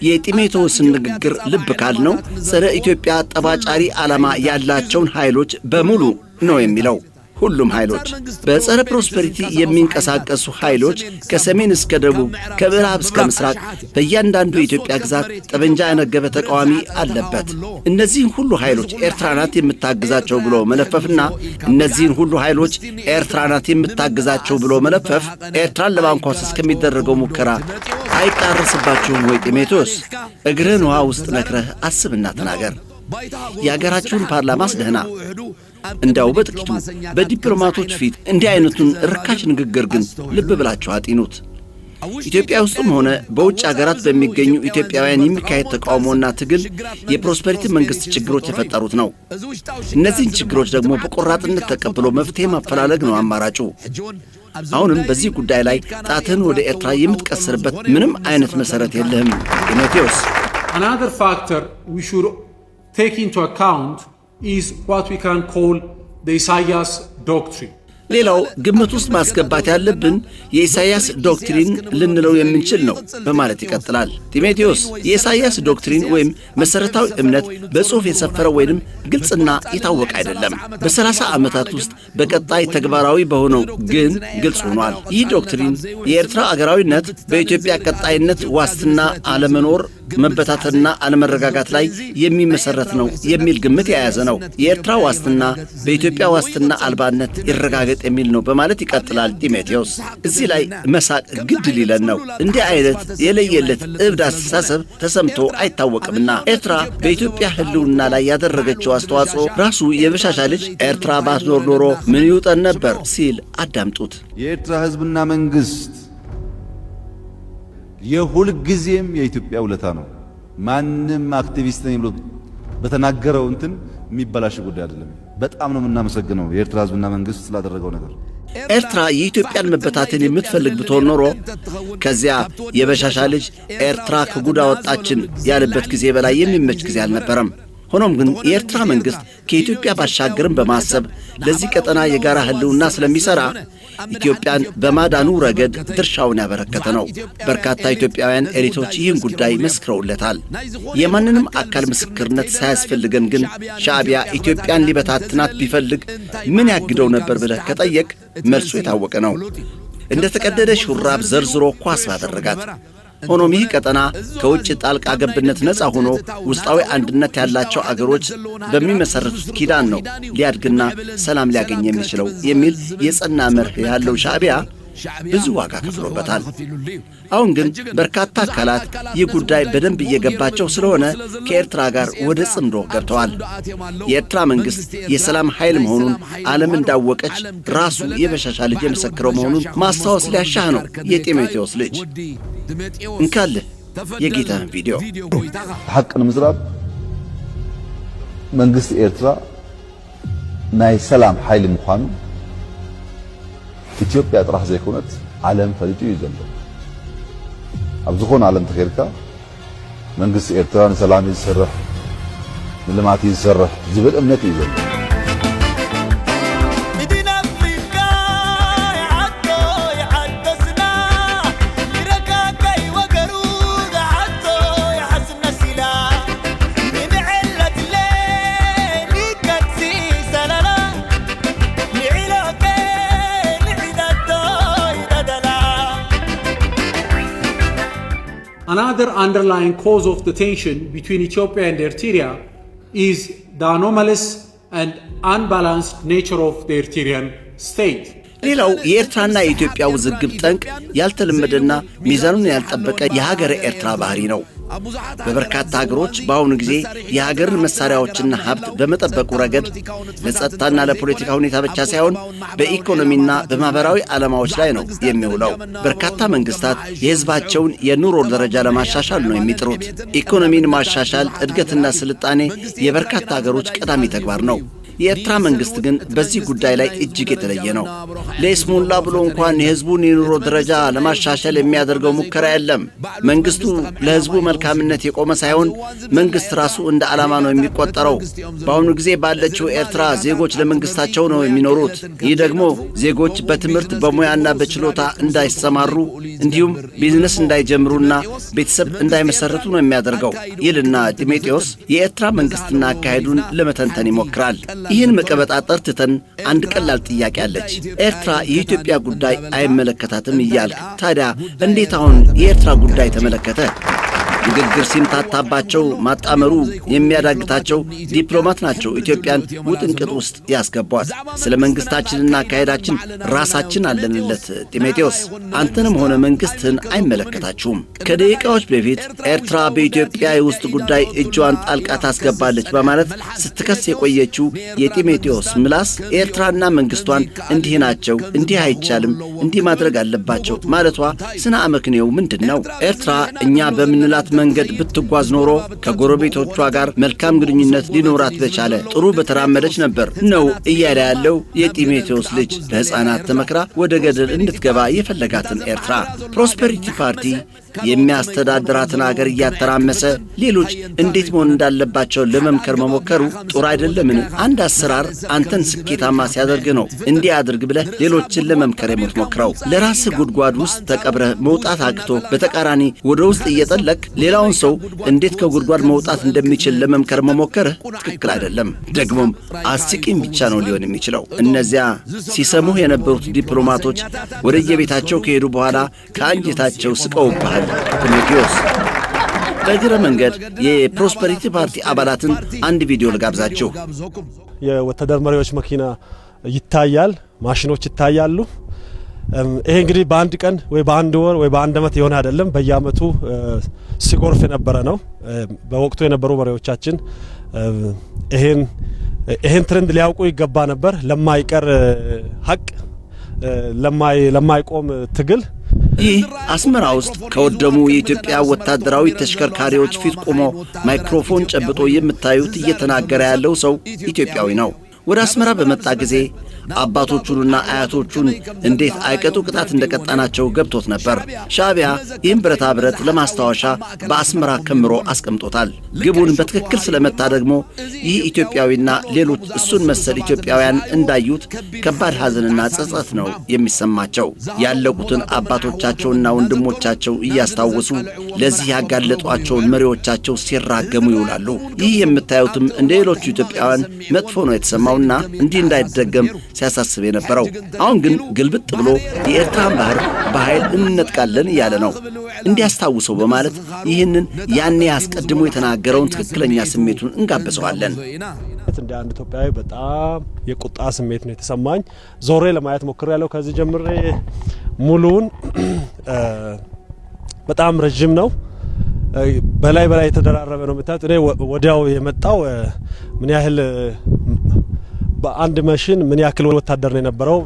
የጢሞቴዎስን ንግግር ልብ ካልነው ጸረ ኢትዮጵያ ጠብ አጫሪ ዓላማ ያላቸውን ኃይሎች በሙሉ ነው የሚለው። ሁሉም ኃይሎች፣ በጸረ ፕሮስፐሪቲ የሚንቀሳቀሱ ኃይሎች ከሰሜን እስከ ደቡብ፣ ከምዕራብ እስከ ምስራቅ በእያንዳንዱ የኢትዮጵያ ግዛት ጠመንጃ ያነገበ ተቃዋሚ አለበት። እነዚህን ሁሉ ኃይሎች ኤርትራ ናት የምታግዛቸው ብሎ መለፈፍና እነዚህን ሁሉ ኃይሎች ኤርትራ ናት የምታግዛቸው ብሎ መለፈፍ ኤርትራን ለማንኳሰስ ከሚደረገው ሙከራ አይጣረስባችሁም ወይ? ጢሞቴዎስ፣ እግርህን ውሃ ውስጥ ነክረህ አስብና ተናገር። የአገራችሁን ፓርላማስ ደህና እንዲያው በጥቂቱ በዲፕሎማቶች ፊት እንዲህ አይነቱን ርካሽ ንግግር ግን ልብ ብላችሁ አጢኑት። ኢትዮጵያ ውስጥም ሆነ በውጭ አገራት በሚገኙ ኢትዮጵያውያን የሚካሄድ ተቃውሞና ትግል የፕሮስፐሪቲ መንግሥት ችግሮች የፈጠሩት ነው። እነዚህን ችግሮች ደግሞ በቆራጥነት ተቀብሎ መፍትሔ ማፈላለግ ነው አማራጩ። አሁንም በዚህ ጉዳይ ላይ ጣትህን ወደ ኤርትራ የምትቀስርበት ምንም አይነት መሠረት የለህም ጢሞቴዎስ። Another factor we should take into account is what we can call the Isaias doctrine. ሌላው ግምት ውስጥ ማስገባት ያለብን የኢሳይያስ ዶክትሪን ልንለው የምንችል ነው በማለት ይቀጥላል ጢሞቴዎስ። የኢሳይያስ ዶክትሪን ወይም መሠረታዊ እምነት በጽሑፍ የሰፈረ ወይንም ግልጽና የታወቀ አይደለም። በ30 ዓመታት ውስጥ በቀጣይ ተግባራዊ በሆነው ግን ግልጽ ሆኗል። ይህ ዶክትሪን የኤርትራ አገራዊነት በኢትዮጵያ ቀጣይነት ዋስትና አለመኖር፣ መበታተንና አለመረጋጋት ላይ የሚመሰረት ነው የሚል ግምት የያዘ ነው። የኤርትራ ዋስትና በኢትዮጵያ ዋስትና አልባነት ይረጋገጥ የሚል ነው በማለት ይቀጥላል ጢሞቴዎስ። እዚህ ላይ መሳቅ ግድ ሊለን ነው። እንዲህ አይነት የለየለት እብድ አስተሳሰብ ተሰምቶ አይታወቅምና። ኤርትራ በኢትዮጵያ ሕልውና ላይ ያደረገችው አስተዋጽኦ ራሱ የበሻሻ ልጅ ኤርትራ ባትኖር ኖሮ ምን ይውጠን ነበር ሲል አዳምጡት። የኤርትራ ሕዝብና መንግስት የሁል ጊዜም የኢትዮጵያ ውለታ ነው። ማንም አክቲቪስት ነኝ ብሎ በተናገረው እንትን የሚበላሽ ጉዳይ አይደለም። በጣም ነው የምናመሰግነው የኤርትራ ሕዝብና መንግስት ስላደረገው ነገር። ኤርትራ የኢትዮጵያን መበታተን የምትፈልግ ብትሆን ኖሮ ከዚያ የበሻሻ ልጅ ኤርትራ ከጉድ አወጣችን ያለበት ጊዜ በላይ የሚመች ጊዜ አልነበረም። ሆኖም ግን የኤርትራ መንግሥት ከኢትዮጵያ ባሻገርም በማሰብ ለዚህ ቀጠና የጋራ ሕልውና ስለሚሠራ ኢትዮጵያን በማዳኑ ረገድ ድርሻውን ያበረከተ ነው። በርካታ ኢትዮጵያውያን ኤሊቶች ይህን ጉዳይ መስክረውለታል። የማንንም አካል ምስክርነት ሳያስፈልገን ግን ሻዕቢያ ኢትዮጵያን ሊበታትናት ቢፈልግ ምን ያግደው ነበር ብለህ ከጠየቅክ መልሱ የታወቀ ነው። እንደ ተቀደደ ሹራብ ዘርዝሮ ኳስ ባደረጋት። ሆኖም ይህ ቀጠና ከውጭ ጣልቃ ገብነት ነፃ ሆኖ ውስጣዊ አንድነት ያላቸው አገሮች በሚመሠረቱት ኪዳን ነው ሊያድግና ሰላም ሊያገኝ የሚችለው የሚል የጸና መርህ ያለው ሻዕቢያ ብዙ ዋጋ ከፍሎበታል። አሁን ግን በርካታ አካላት ይህ ጉዳይ በደንብ እየገባቸው ስለሆነ ከኤርትራ ጋር ወደ ጽምዶ ገብተዋል። የኤርትራ መንግሥት የሰላም ኃይል መሆኑን ዓለም እንዳወቀች ራሱ የበሻሻ ልጅ የመሰከረው መሆኑን ማስታወስ ሊያሻህ ነው። የጢሞቴዎስ ልጅ እንካልህ። የጌታህን ቪዲዮ። ሓቂ ንምዝራብ መንግስቲ ኤርትራ ናይ ሰላም ሓይሊ ምዃኑ ኢትዮጵያ ጥራሕ ዘይኮነት ዓለም ፈሊጡ እዩ ዘሎ። ኣብ ዝኾነ ዓለም ተኸይድካ መንግስቲ ኤርትራ ንሰላም እዩ ዝሰርሕ፣ ንልማት እዩ ዝሰርሕ ዝብል እምነት እዩ ዘሎ። Another underlying cause of the tension between Ethiopia and Eritrea is the anomalous and unbalanced nature of the Eritrean state. ሌላው የኤርትራና የኢትዮጵያ ውዝግብ ጠንቅ ያልተለመደና ሚዛኑን ያልጠበቀ የሀገረ ኤርትራ ባህሪ ነው። በበርካታ ሀገሮች በአሁኑ ጊዜ የሀገርን መሳሪያዎችና ሀብት በመጠበቁ ረገድ ለጸጥታና ለፖለቲካ ሁኔታ ብቻ ሳይሆን በኢኮኖሚና በማኅበራዊ ዓላማዎች ላይ ነው የሚውለው። በርካታ መንግስታት የሕዝባቸውን የኑሮ ደረጃ ለማሻሻል ነው የሚጥሩት። ኢኮኖሚን ማሻሻል፣ እድገትና ስልጣኔ የበርካታ ሀገሮች ቀዳሚ ተግባር ነው። የኤርትራ መንግስት ግን በዚህ ጉዳይ ላይ እጅግ የተለየ ነው። ለይስሙላ ብሎ እንኳን የህዝቡን የኑሮ ደረጃ ለማሻሻል የሚያደርገው ሙከራ የለም። መንግስቱ ለህዝቡ መልካምነት የቆመ ሳይሆን መንግስት ራሱ እንደ ዓላማ ነው የሚቆጠረው። በአሁኑ ጊዜ ባለችው ኤርትራ ዜጎች ለመንግስታቸው ነው የሚኖሩት። ይህ ደግሞ ዜጎች በትምህርት፣ በሙያና በችሎታ እንዳይሰማሩ፣ እንዲሁም ቢዝነስ እንዳይጀምሩና ቤተሰብ እንዳይመሰርቱ ነው የሚያደርገው ይልና ጢሞቴዎስ የኤርትራ መንግስትና አካሄዱን ለመተንተን ይሞክራል። ይህን መቀበጣጠር ትተን አንድ ቀላል ጥያቄ አለች። ኤርትራ የኢትዮጵያ ጉዳይ አይመለከታትም እያልክ ታዲያ እንዴት አሁን የኤርትራ ጉዳይ ተመለከተ? ንግግር ሲምታታባቸው ማጣመሩ የሚያዳግታቸው ዲፕሎማት ናቸው ኢትዮጵያን ውጥንቅጥ ውስጥ ያስገቧት። ስለ መንግስታችንና አካሄዳችን ራሳችን አለንለት። ጢሞቴዎስ፣ አንተንም ሆነ መንግስትህን አይመለከታችሁም። ከደቂቃዎች በፊት ኤርትራ በኢትዮጵያ የውስጥ ጉዳይ እጇን ጣልቃ ታስገባለች በማለት ስትከስ የቆየችው የጢሞቴዎስ ምላስ ኤርትራና መንግስቷን እንዲህ ናቸው፣ እንዲህ አይቻልም፣ እንዲህ ማድረግ አለባቸው ማለቷ ስነ አመክንዮው ምንድን ነው? ኤርትራ እኛ በምንላት መንገድ ብትጓዝ ኖሮ ከጎረቤቶቿ ጋር መልካም ግንኙነት ሊኖራት በቻለ፣ ጥሩ በተራመደች ነበር ነው እያለ ያለው የጢሞቴዎስ ልጅ፣ በሕፃናት ተመክራ ወደ ገደል እንድትገባ የፈለጋትን ኤርትራ። ፕሮስፐሪቲ ፓርቲ የሚያስተዳድራትን አገር እያተራመሰ ሌሎች እንዴት መሆን እንዳለባቸው ለመምከር መሞከሩ ጥሩ አይደለምን? አንድ አሰራር አንተን ስኬታማ ሲያደርግ ነው እንዲህ አድርግ ብለህ ሌሎችን ለመምከር የምትሞክረው። ለራስህ ጉድጓድ ውስጥ ተቀብረህ መውጣት አቅቶ በተቃራኒ ወደ ውስጥ እየጠለቅ ሌላውን ሰው እንዴት ከጉድጓድ መውጣት እንደሚችል ለመምከር መሞከርህ ትክክል አይደለም። ደግሞም አስቂኝ ብቻ ነው ሊሆን የሚችለው። እነዚያ ሲሰሙህ የነበሩት ዲፕሎማቶች ወደየቤታቸው ከሄዱ በኋላ ከአንጀታቸው ስቀውብሃል ጢሞቴዎስ። በእግረ መንገድ የፕሮስፐሪቲ ፓርቲ አባላትን አንድ ቪዲዮ ልጋብዛችሁ። የወታደር መሪዎች መኪና ይታያል፣ ማሽኖች ይታያሉ። ይሄ እንግዲህ በአንድ ቀን ወይ በአንድ ወር ወይ በአንድ አመት የሆነ አይደለም። በየአመቱ ሲጎርፍ የነበረ ነው። በወቅቱ የነበሩ መሪዎቻችን ይሄን trend ሊያውቁ ይገባ ነበር። ለማይቀር ሀቅ፣ ለማይቆም ትግል። ይህ አስመራ ውስጥ ከወደሙ የኢትዮጵያ ወታደራዊ ተሽከርካሪዎች ፊት ቆሞ ማይክሮፎን ጨብጦ የምታዩት እየተናገረ ያለው ሰው ኢትዮጵያዊ ነው። ወደ አስመራ በመጣ ጊዜ አባቶቹንና አያቶቹን እንዴት አይቀጡ ቅጣት እንደቀጣናቸው ገብቶት ነበር። ሻዕቢያ ይህን ብረታ ብረት ለማስታወሻ በአስመራ ከምሮ አስቀምጦታል። ግቡን በትክክል ስለመታ ደግሞ ይህ ኢትዮጵያዊና ሌሎች እሱን መሰል ኢትዮጵያውያን እንዳዩት ከባድ ሐዘንና ጸጸት ነው የሚሰማቸው። ያለቁትን አባቶቻቸውና ወንድሞቻቸው እያስታወሱ ለዚህ ያጋለጧቸውን መሪዎቻቸው ሲራገሙ ይውላሉ። ይህ የምታዩትም እንደ ሌሎቹ ኢትዮጵያውያን መጥፎ ነው የተሰማውና እንዲህ እንዳይደገም ሲያሳስብ የነበረው። አሁን ግን ግልብጥ ብሎ የኤርትራን ባህር በኃይል እንነጥቃለን እያለ ነው። እንዲያስታውሰው በማለት ይህንን ያኔ አስቀድሞ የተናገረውን ትክክለኛ ስሜቱን እንጋብዘዋለን። እንደ አንድ ኢትዮጵያዊ በጣም የቁጣ ስሜት ነው የተሰማኝ። ዞሬ ለማየት ሞክሬያለሁ። ከዚህ ጀምሬ ሙሉውን፣ በጣም ረዥም ነው። በላይ በላይ የተደራረበ ነው የምታዩት። እኔ ወዲያው የመጣው ምን ያህል በአንድ መሽን ምን ያክል ወታደር ነው የነበረው።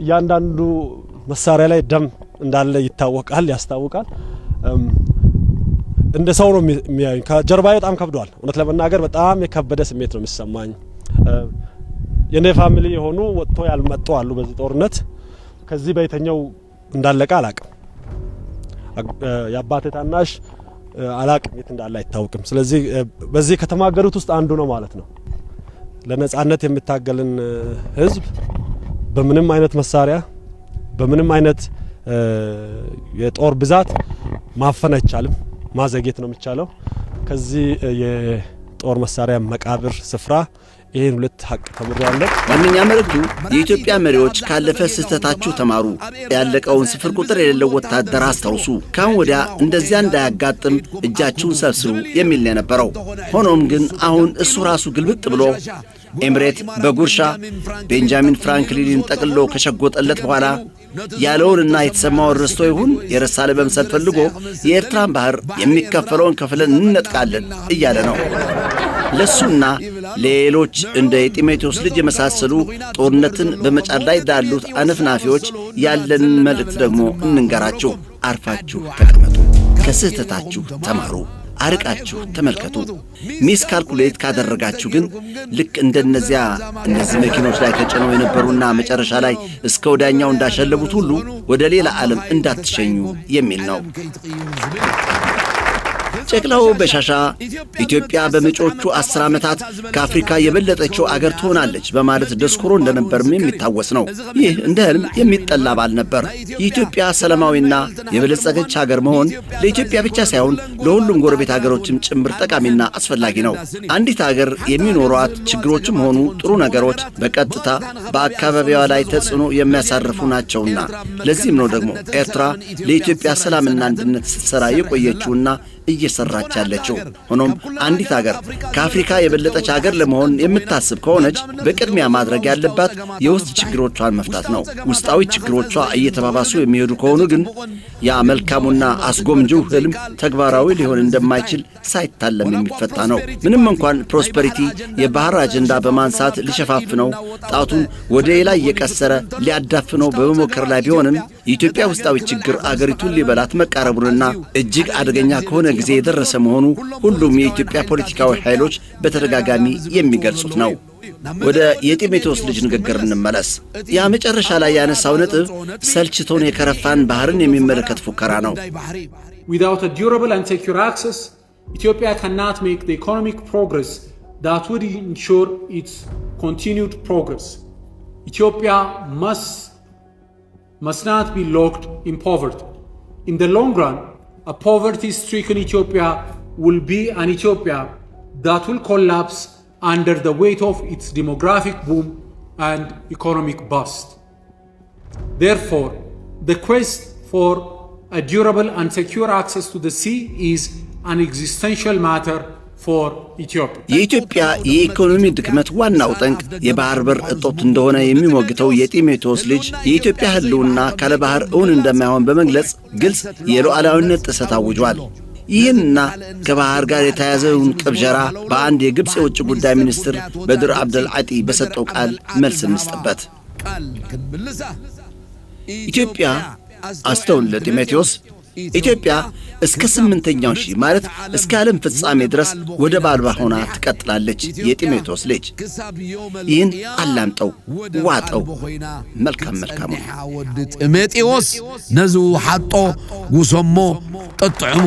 እያንዳንዱ መሳሪያ ላይ ደም እንዳለ ይታወቃል፣ ያስታውቃል። እንደ ሰው ነው የሚያዩኝ። ከጀርባዬ በጣም ከብዷል። እውነት ለመናገር በጣም የከበደ ስሜት ነው የሚሰማኝ። የኔ family የሆኑ ወጥቶ ያልመጡ አሉ በዚህ ጦርነት። ከዚህ በየትኛው እንዳለቀ አላቅም። የአባቴ ታናሽ አላቅም፣ የት እንዳለ አይታወቅም። ስለዚህ በዚህ ከተማገዱት ውስጥ አንዱ ነው ማለት ነው። ለነጻነት የሚታገልን ህዝብ በምንም አይነት መሳሪያ፣ በምንም አይነት የጦር ብዛት ማፈን አይቻልም። ማዘግየት ነው የሚቻለው። ከዚህ የጦር መሳሪያ መቃብር ስፍራ ይህን ሁለት ሀቅ ተምሬያለሁ። ዋነኛ መልእክቱ የኢትዮጵያ መሪዎች ካለፈ ስህተታችሁ ተማሩ፣ ያለቀውን ስፍር ቁጥር የሌለው ወታደር አስታውሱ፣ ካሁን ወዲያ እንደዚያ እንዳያጋጥም እጃችሁን ሰብስቡ የሚል ነው የነበረው። ሆኖም ግን አሁን እሱ ራሱ ግልብጥ ብሎ ኤምሬት በጉርሻ ቤንጃሚን ፍራንክሊንን ጠቅልሎ ከሸጎጠለት በኋላ ያለውንና የተሰማውን ረስቶ ይሁን የረሳ ለመምሰል ፈልጎ የኤርትራን ባህር የሚከፈለውን ከፍለን እንነጥቃለን እያለ ነው። ለሱና ሌሎች እንደ የጢሞቴዎስ ልጅ የመሳሰሉ ጦርነትን በመጫር ላይ ላሉት አነፍናፊዎች ያለንን መልእክት ደግሞ እንንገራችሁ። አርፋችሁ ተቀመጡ፣ ከስህተታችሁ ተማሩ፣ አርቃችሁ ተመልከቱ። Miscalculate ካደረጋችሁ ግን ልክ እንደነዚያ እነዚህ መኪኖች ላይ ተጭነው የነበሩና መጨረሻ ላይ እስከ ወዲያኛው እንዳሸለቡት ሁሉ ወደ ሌላ ዓለም እንዳትሸኙ የሚል ነው። ጨቅላው በሻሻ ኢትዮጵያ በመጪዎቹ 10 ዓመታት ከአፍሪካ የበለጠችው አገር ትሆናለች በማለት ደስኩሮ እንደነበርም የሚታወስ ነው። ይህ እንደ ህልም የሚጠላ ባል ነበር። የኢትዮጵያ ሰላማዊና የበለጸገች ሀገር መሆን ለኢትዮጵያ ብቻ ሳይሆን ለሁሉም ጎረቤት ሀገሮችም ጭምር ጠቃሚና አስፈላጊ ነው። አንዲት ሀገር የሚኖሯት ችግሮችም ሆኑ ጥሩ ነገሮች በቀጥታ በአካባቢዋ ላይ ተጽዕኖ የሚያሳርፉ ናቸውና፣ ለዚህም ነው ደግሞ ኤርትራ ለኢትዮጵያ ሰላምና አንድነት ስትሰራ የቆየችውና እየሰራች ያለችው። ሆኖም አንዲት ሀገር ከአፍሪካ የበለጠች ሀገር ለመሆን የምታስብ ከሆነች በቅድሚያ ማድረግ ያለባት የውስጥ ችግሮቿን መፍታት ነው። ውስጣዊ ችግሮቿ እየተባባሱ የሚሄዱ ከሆኑ ግን ያ መልካሙና አስጎምጂው ህልም ተግባራዊ ሊሆን እንደማይችል ሳይታለም የሚፈታ ነው። ምንም እንኳን ፕሮስፐሪቲ የባህር አጀንዳ በማንሳት ሊሸፋፍነው፣ ጣቱን ወደ ሌላ እየቀሰረ ሊያዳፍነው በመሞከር ላይ ቢሆንም፣ የኢትዮጵያ ውስጣዊ ችግር አገሪቱን ሊበላት መቃረቡንና እጅግ አደገኛ ከሆነ ጊዜ የደረሰ መሆኑ ሁሉም የኢትዮጵያ ፖለቲካዊ ኃይሎች በተደጋጋሚ የሚገልጹት ነው። ወደ የጢሞቴዎስ ልጅ ንግግር እንመለስ። ያ መጨረሻ ላይ ያነሳው ነጥብ ሰልችቶን የከረፋን ባህርን የሚመለከት ፉከራ ነው። Without a durable and secure access, Ethiopia cannot make the economic progress that would ensure its continued progress. Ethiopia must not be locked in poverty. In the long run, a poverty-stricken Ethiopia will be an Ethiopia that will collapse under the weight of its demographic boom and economic bust. Therefore, the quest for a durable and secure access to the sea is an existential matter for Ethiopia. የኢትዮጵያ የኢኮኖሚ ድክመት ዋናው ጠንቅ የባህር በር እጦት እንደሆነ የሚሞግተው የጢሞቴዎስ ልጅ የኢትዮጵያ ሕልውና ካለ ባህር እውን እንደማይሆን በመግለጽ ግልጽ የሉዓላዊነት ጥሰት አውጇል። ይህንና ከባህር ጋር የተያያዘውን ቅብዠራ በአንድ የግብፅ የውጭ ጉዳይ ሚኒስትር በድር አብደልዓጢ በሰጠው ቃል መልስ እንስጥበት። ኢትዮጵያ፣ አስተውል ጢሞቴዎስ፣ ኢትዮጵያ እስከ ስምንተኛው ሺህ ማለት እስከ ዓለም ፍጻሜ ድረስ ወደብ አልባ ሆና ትቀጥላለች። የጢሞቴዎስ ልጅ፣ ይህን አላምጠው፣ ዋጠው። መልካም መልካሙ። ወዲ ጢሞቴዎስ ነዚ ሓጦ ጉሰሞ ጠጥዕሙ።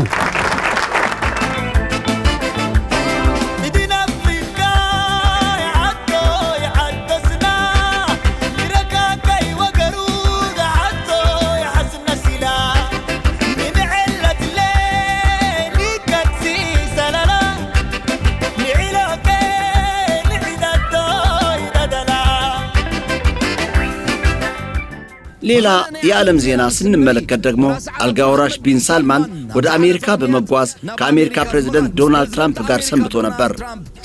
ሌላ የዓለም ዜና ስንመለከት ደግሞ አልጋ ወራሽ ቢን ሳልማን ወደ አሜሪካ በመጓዝ ከአሜሪካ ፕሬዝደንት ዶናልድ ትራምፕ ጋር ሰንብቶ ነበር።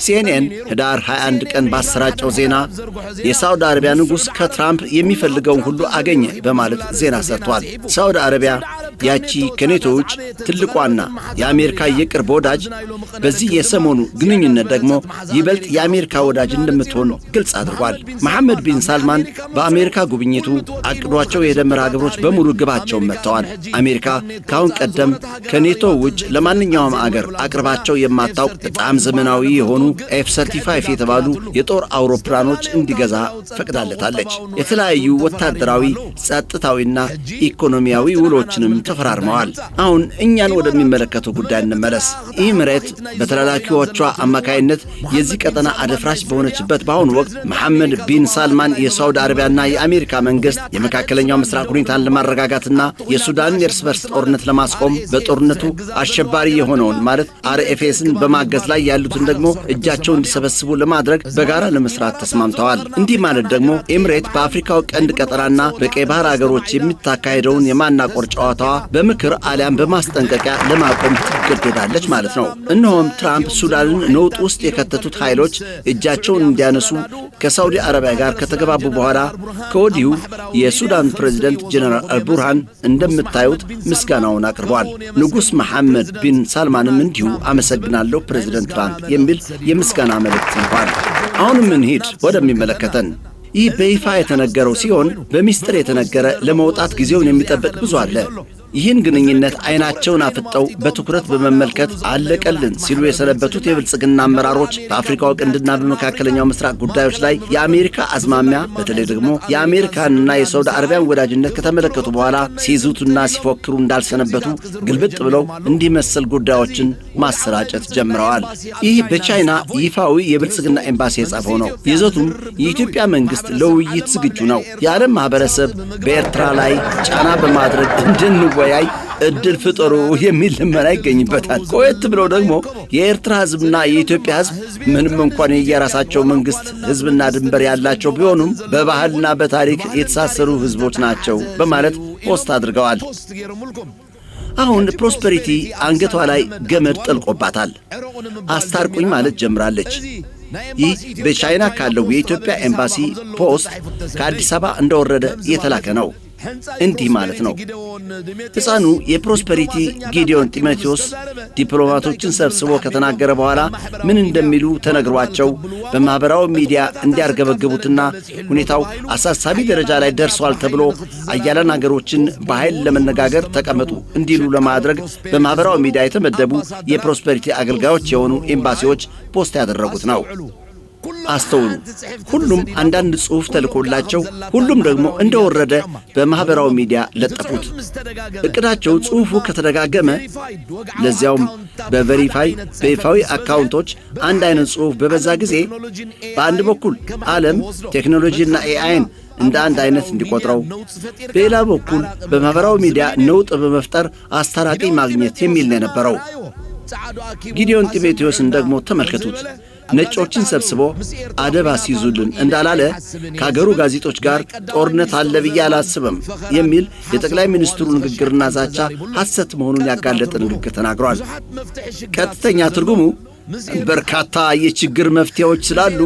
ሲኤንኤን ህዳር 21 ቀን ባሰራጨው ዜና የሳውዲ አረቢያ ንጉሥ ከትራምፕ የሚፈልገውን ሁሉ አገኘ በማለት ዜና ሰርቷል። ሳውዲ አረቢያ ያቺ ከኔቶ ውጭ ትልቋና የአሜሪካ የቅርብ ወዳጅ በዚህ የሰሞኑ ግንኙነት ደግሞ ይበልጥ የአሜሪካ ወዳጅ እንደምትሆን ግልጽ አድርጓል። መሐመድ ቢን ሳልማን በአሜሪካ ጉብኝቱ አቅዷቸው የሄደ መርሃ ግብሮች በሙሉ ግባቸውን መጥተዋል። አሜሪካ ከአሁን ቀደም ከኔቶ ውጭ ለማንኛውም አገር አቅርባቸው የማታውቅ በጣም ዘመናዊ የሆኑ F 35 የተባሉ የጦር አውሮፕላኖች እንዲገዛ ፈቅዳለታለች። የተለያዩ ወታደራዊ፣ ጸጥታዊና ኢኮኖሚያዊ ውሎችንም ተፈራርመዋል። አሁን እኛን ወደሚመለከተው ጉዳይ እንመለስ። ኢምሬት በተላላኪዎቿ አማካይነት የዚህ ቀጠና አደፍራሽ በሆነችበት በአሁኑ ወቅት መሐመድ ቢን ሳልማን የሳውዲ አረቢያና የአሜሪካ መንግስት የመካከለኛው ምስራቅ ሁኔታን ለማረጋጋትና የሱዳንን የእርስ በርስ ጦርነት ለማስቆም፣ በጦርነቱ አሸባሪ የሆነውን ማለት አርኤፍኤስን በማገዝ ላይ ያሉትን ደግሞ እጃቸውን እንዲሰበስቡ ለማድረግ በጋራ ለመስራት ተስማምተዋል። እንዲህ ማለት ደግሞ ኤምሬት በአፍሪካው ቀንድ ቀጠናና በቀይ ባህር አገሮች የምታካሄደውን የማናቆር ጨዋታዋ በምክር አሊያም በማስጠንቀቂያ ለማቆም ትገደዳለች ማለት ነው። እነሆም ትራምፕ ሱዳንን ነውጥ ውስጥ የከተቱት ኃይሎች እጃቸውን እንዲያነሱ ከሳውዲ አረቢያ ጋር ከተግባቡ በኋላ ከወዲሁ የሱዳን ፕሬዚደንት ጀነራል አልቡርሃን እንደምታዩት ምስጋናውን አቅርበዋል። ንጉሥ መሐመድ ቢን ሳልማንም እንዲሁ "አመሰግናለሁ ፕሬዚደንት ትራምፕ" የሚል የምስጋና መልእክት ልኳል። አሁንም እንሂድ ወደሚመለከተን። ይህ በይፋ የተነገረው ሲሆን በሚስጥር የተነገረ፣ ለመውጣት ጊዜውን የሚጠብቅ ብዙ አለ። ይህን ግንኙነት አይናቸውን አፍጠው በትኩረት በመመልከት አለቀልን ሲሉ የሰነበቱት የብልጽግና አመራሮች በአፍሪካው ቀንድና በመካከለኛው ምስራቅ ጉዳዮች ላይ የአሜሪካ አዝማሚያ፣ በተለይ ደግሞ የአሜሪካንና የሳውዲ አረቢያን ወዳጅነት ከተመለከቱ በኋላ ሲዝቱና ሲፎክሩ እንዳልሰነበቱ ግልብጥ ብለው እንዲህ መሰል ጉዳዮችን ማሰራጨት ጀምረዋል። ይህ በቻይና ይፋዊ የብልጽግና ኤምባሲ የጻፈው ነው። ይዘቱም የኢትዮጵያ መንግስት ለውይይት ዝግጁ ነው፣ የዓለም ማኅበረሰብ በኤርትራ ላይ ጫና በማድረግ እንድንወያይ እድል ፍጠሩ የሚል ልመና ይገኝበታል። ቆየት ብለው ደግሞ የኤርትራ ሕዝብና የኢትዮጵያ ሕዝብ ምንም እንኳን የየራሳቸው መንግስት፣ ሕዝብና ድንበር ያላቸው ቢሆኑም በባህልና በታሪክ የተሳሰሩ ሕዝቦች ናቸው በማለት post አድርገዋል። አሁን ፕሮስፐሪቲ አንገቷ ላይ ገመድ ጠልቆባታል። አስታርቁኝ ማለት ጀምራለች። ይህ በቻይና ካለው የኢትዮጵያ ኤምባሲ post ከአዲስ አበባ እንደወረደ የተላከ ነው። እንዲህ ማለት ነው። ሕፃኑ የፕሮስፐሪቲ ጊዲዮን ጢሞቴዎስ ዲፕሎማቶችን ሰብስቦ ከተናገረ በኋላ ምን እንደሚሉ ተነግሯቸው በማኅበራዊ ሚዲያ እንዲያርገበግቡትና ሁኔታው አሳሳቢ ደረጃ ላይ ደርሷል ተብሎ አያላን አገሮችን በኃይል ለመነጋገር ተቀመጡ እንዲሉ ለማድረግ በማኅበራዊ ሚዲያ የተመደቡ የፕሮስፐሪቲ አገልጋዮች የሆኑ ኤምባሲዎች post ያደረጉት ነው። አስተውሉ። ሁሉም አንዳንድ ጽሑፍ ተልኮላቸው ሁሉም ደግሞ እንደወረደ በማኅበራዊ ሚዲያ ለጠፉት። እቅዳቸው ጽሑፉ ከተደጋገመ፣ ለዚያውም በ verify በይፋዊ አካውንቶች አንድ አይነት ጽሑፍ በበዛ ጊዜ፣ በአንድ በኩል ዓለም ቴክኖሎጂና AI ን እንደ አንድ አይነት እንዲቆጥረው፣ በሌላ በኩል በማኅበራዊ ሚዲያ ነውጥ በመፍጠር አስታራቂ ማግኘት የሚል ነው የነበረው። ጊዲዮን ጢሞቴዎስን ደግሞ ተመልከቱት። ነጮችን ሰብስቦ አደብ አስይዙልን እንዳላለ ከአገሩ ጋዜጦች ጋር ጦርነት አለ ብዬ አላስብም የሚል የጠቅላይ ሚኒስትሩ ንግግርና ዛቻ ሐሰት መሆኑን ያጋለጠ ንግግር ተናግሯል። ቀጥተኛ ትርጉሙ በርካታ የችግር መፍትሄዎች ስላሉ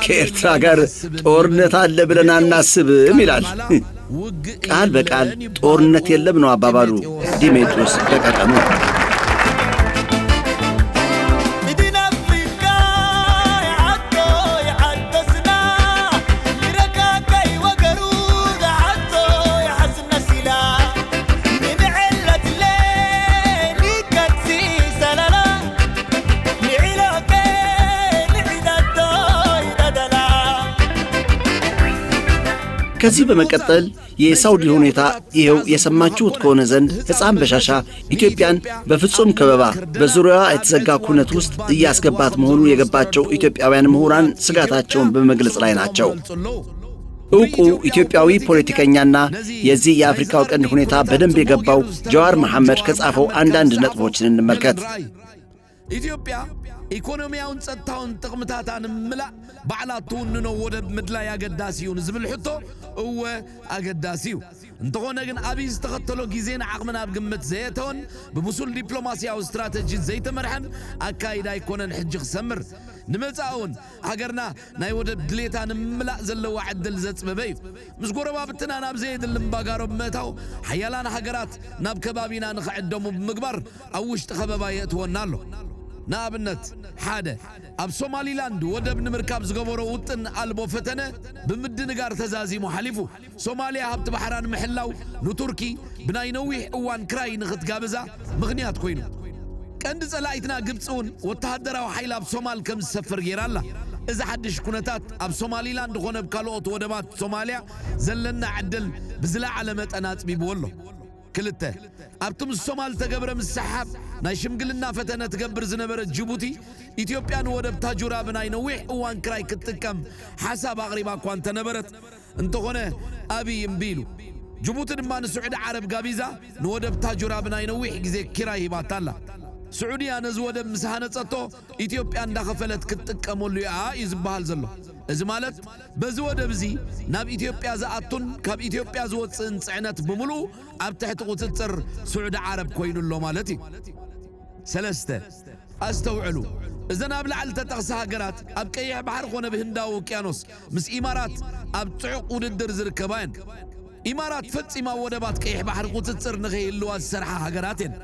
ከኤርትራ ጋር ጦርነት አለ ብለን አናስብም ይላል። ቃል በቃል ጦርነት የለም ነው አባባሉ። ዲሜጥሮስ በቀቀኑ። إدين أفريقيا عدو يعدسنا لركاكي وقرود عدو يحسنا سلا من علة الليل كتسي سلالا نعيلوكي نعيدادو يددلا. ከዚህ በመቀጠል የሳውዲ ሁኔታ ይኸው የሰማችሁት ከሆነ ዘንድ ሕፃን በሻሻ ኢትዮጵያን በፍጹም ከበባ፣ በዙሪያዋ የተዘጋ ኩነት ውስጥ እያስገባት መሆኑ የገባቸው ኢትዮጵያውያን ምሁራን ስጋታቸውን በመግለጽ ላይ ናቸው። ዕውቁ ኢትዮጵያዊ ፖለቲከኛና የዚህ የአፍሪካው ቀንድ ሁኔታ በደንብ የገባው ጀዋር መሐመድ ከጻፈው አንዳንድ ነጥቦችን እንመልከት። ኢትዮጵያ ኢኮኖሚያውን ጸጥታውን ጥቕምታታ ንምምላእ ባዕላ ትውንኖ ወደብ ምድላይ ኣገዳሲ እዩ ንዝብል ሕቶ፣ እወ ኣገዳሲ እዩ። እንተኾነ ግን ኣብይ ዝተኸተሎ ግዜን ዓቕምን ኣብ ግምት ዘየተወን ብብሱል ዲፕሎማስያዊ ስትራተጂ ዘይተመርሐን ኣካይዳ ኣይኮነን ሕጂ ክሰምር። ንመጻውን ሃገርና ናይ ወደብ ድሌታ ንምላእ ዘለዋ ዕድል ዘጽበበ እዩ። ምስ ጎረባብትና ናብ ዘየድሊ እምባጋሮ ብምእታው ሓያላን ሃገራት ናብ ከባቢና ንኽዕደሙ ብምግባር ኣብ ውሽጢ ከበባ የእትወና ኣሎ። ንኣብነት፣ ሓደ። ኣብ ሶማሊላንድ ወደብ ንምርካብ ዝገበሮ ውጥን ኣልቦ ፈተነ ብምድንጋር ተዛዚሙ ሓሊፉ። ሶማልያ ሃብቲ ባሕራ ንምሕላው ንቱርኪ ብናይ ነዊሕ እዋን ክራይ ንኽትጋብዛ ምኽንያት ኮይኑ። ቀንዲ ጸላኢትና ግብጺ እውን ወተሃደራዊ ሓይላ ኣብ ሶማል ከም ዝሰፍር ገይራ ኣላ። እዚ ሓድሽ ኩነታት ኣብ ሶማሊላንድ ኮነ ኣብ ካልኦት ወደባት ሶማልያ ዘለና ዕድል ብዝለዓለ መጠን ኣጽቢብዎ ኣሎ። ክልተ፣ ኣብቲ ምስ ሶማል ዝተገብረ ምስሕሓብ ናይ ሽምግልና ፈተነ ትገብር ዝነበረት ጅቡቲ፣ ኢትዮጵያ ንወደብ ታጁራ ብናይ ነዊሕ እዋን ክራይ ክትጥቀም ሓሳብ ኣቕሪባ እኳ እንተነበረት፣ እንተኾነ ኣብይ እምቢ ኢሉ። ጅቡቲ ድማ ንስዑዲ ዓረብ ጋቢዛ ንወደብ ታጁራ ብናይ ነዊሕ ግዜ ኪራይ ሂባታ ኣላ። ስዑድያ ነዚ ወደብ ምስ ሃነጸቶ ኢትዮጵያ እንዳኸፈለት ክትጥቀመሉ'ያ እዩ ዝበሃል ዘሎ። እዚ ማለት በዚ ወደብ እዚ ናብ ኢትዮጵያ ዝኣቱን ካብ ኢትዮጵያ ዝወጽእን ጽዕነት ብምሉኡ ኣብ ትሕቲ ቁጽጽር ስዑዲ ዓረብ ኮይኑ ኣሎ ማለት እዩ። ሰለስተ፣ ኣስተውዕሉ፣ እዘን ኣብ ላዕሊ እተጠቕሳ ሃገራት ኣብ ቀይሕ ባሕሪ ኮነ ብ ህንዳዊ ውቅያኖስ ምስ ኢማራት ኣብ ጽዑቕ ውድድር ዝርከባ እየን። ኢማራት ፈጺማ ኣብ ወደባት ቀይሕ ባሕሪ ቁጽጽር ንኸይህልዋ ዝሰርሓ ሃገራት እየን።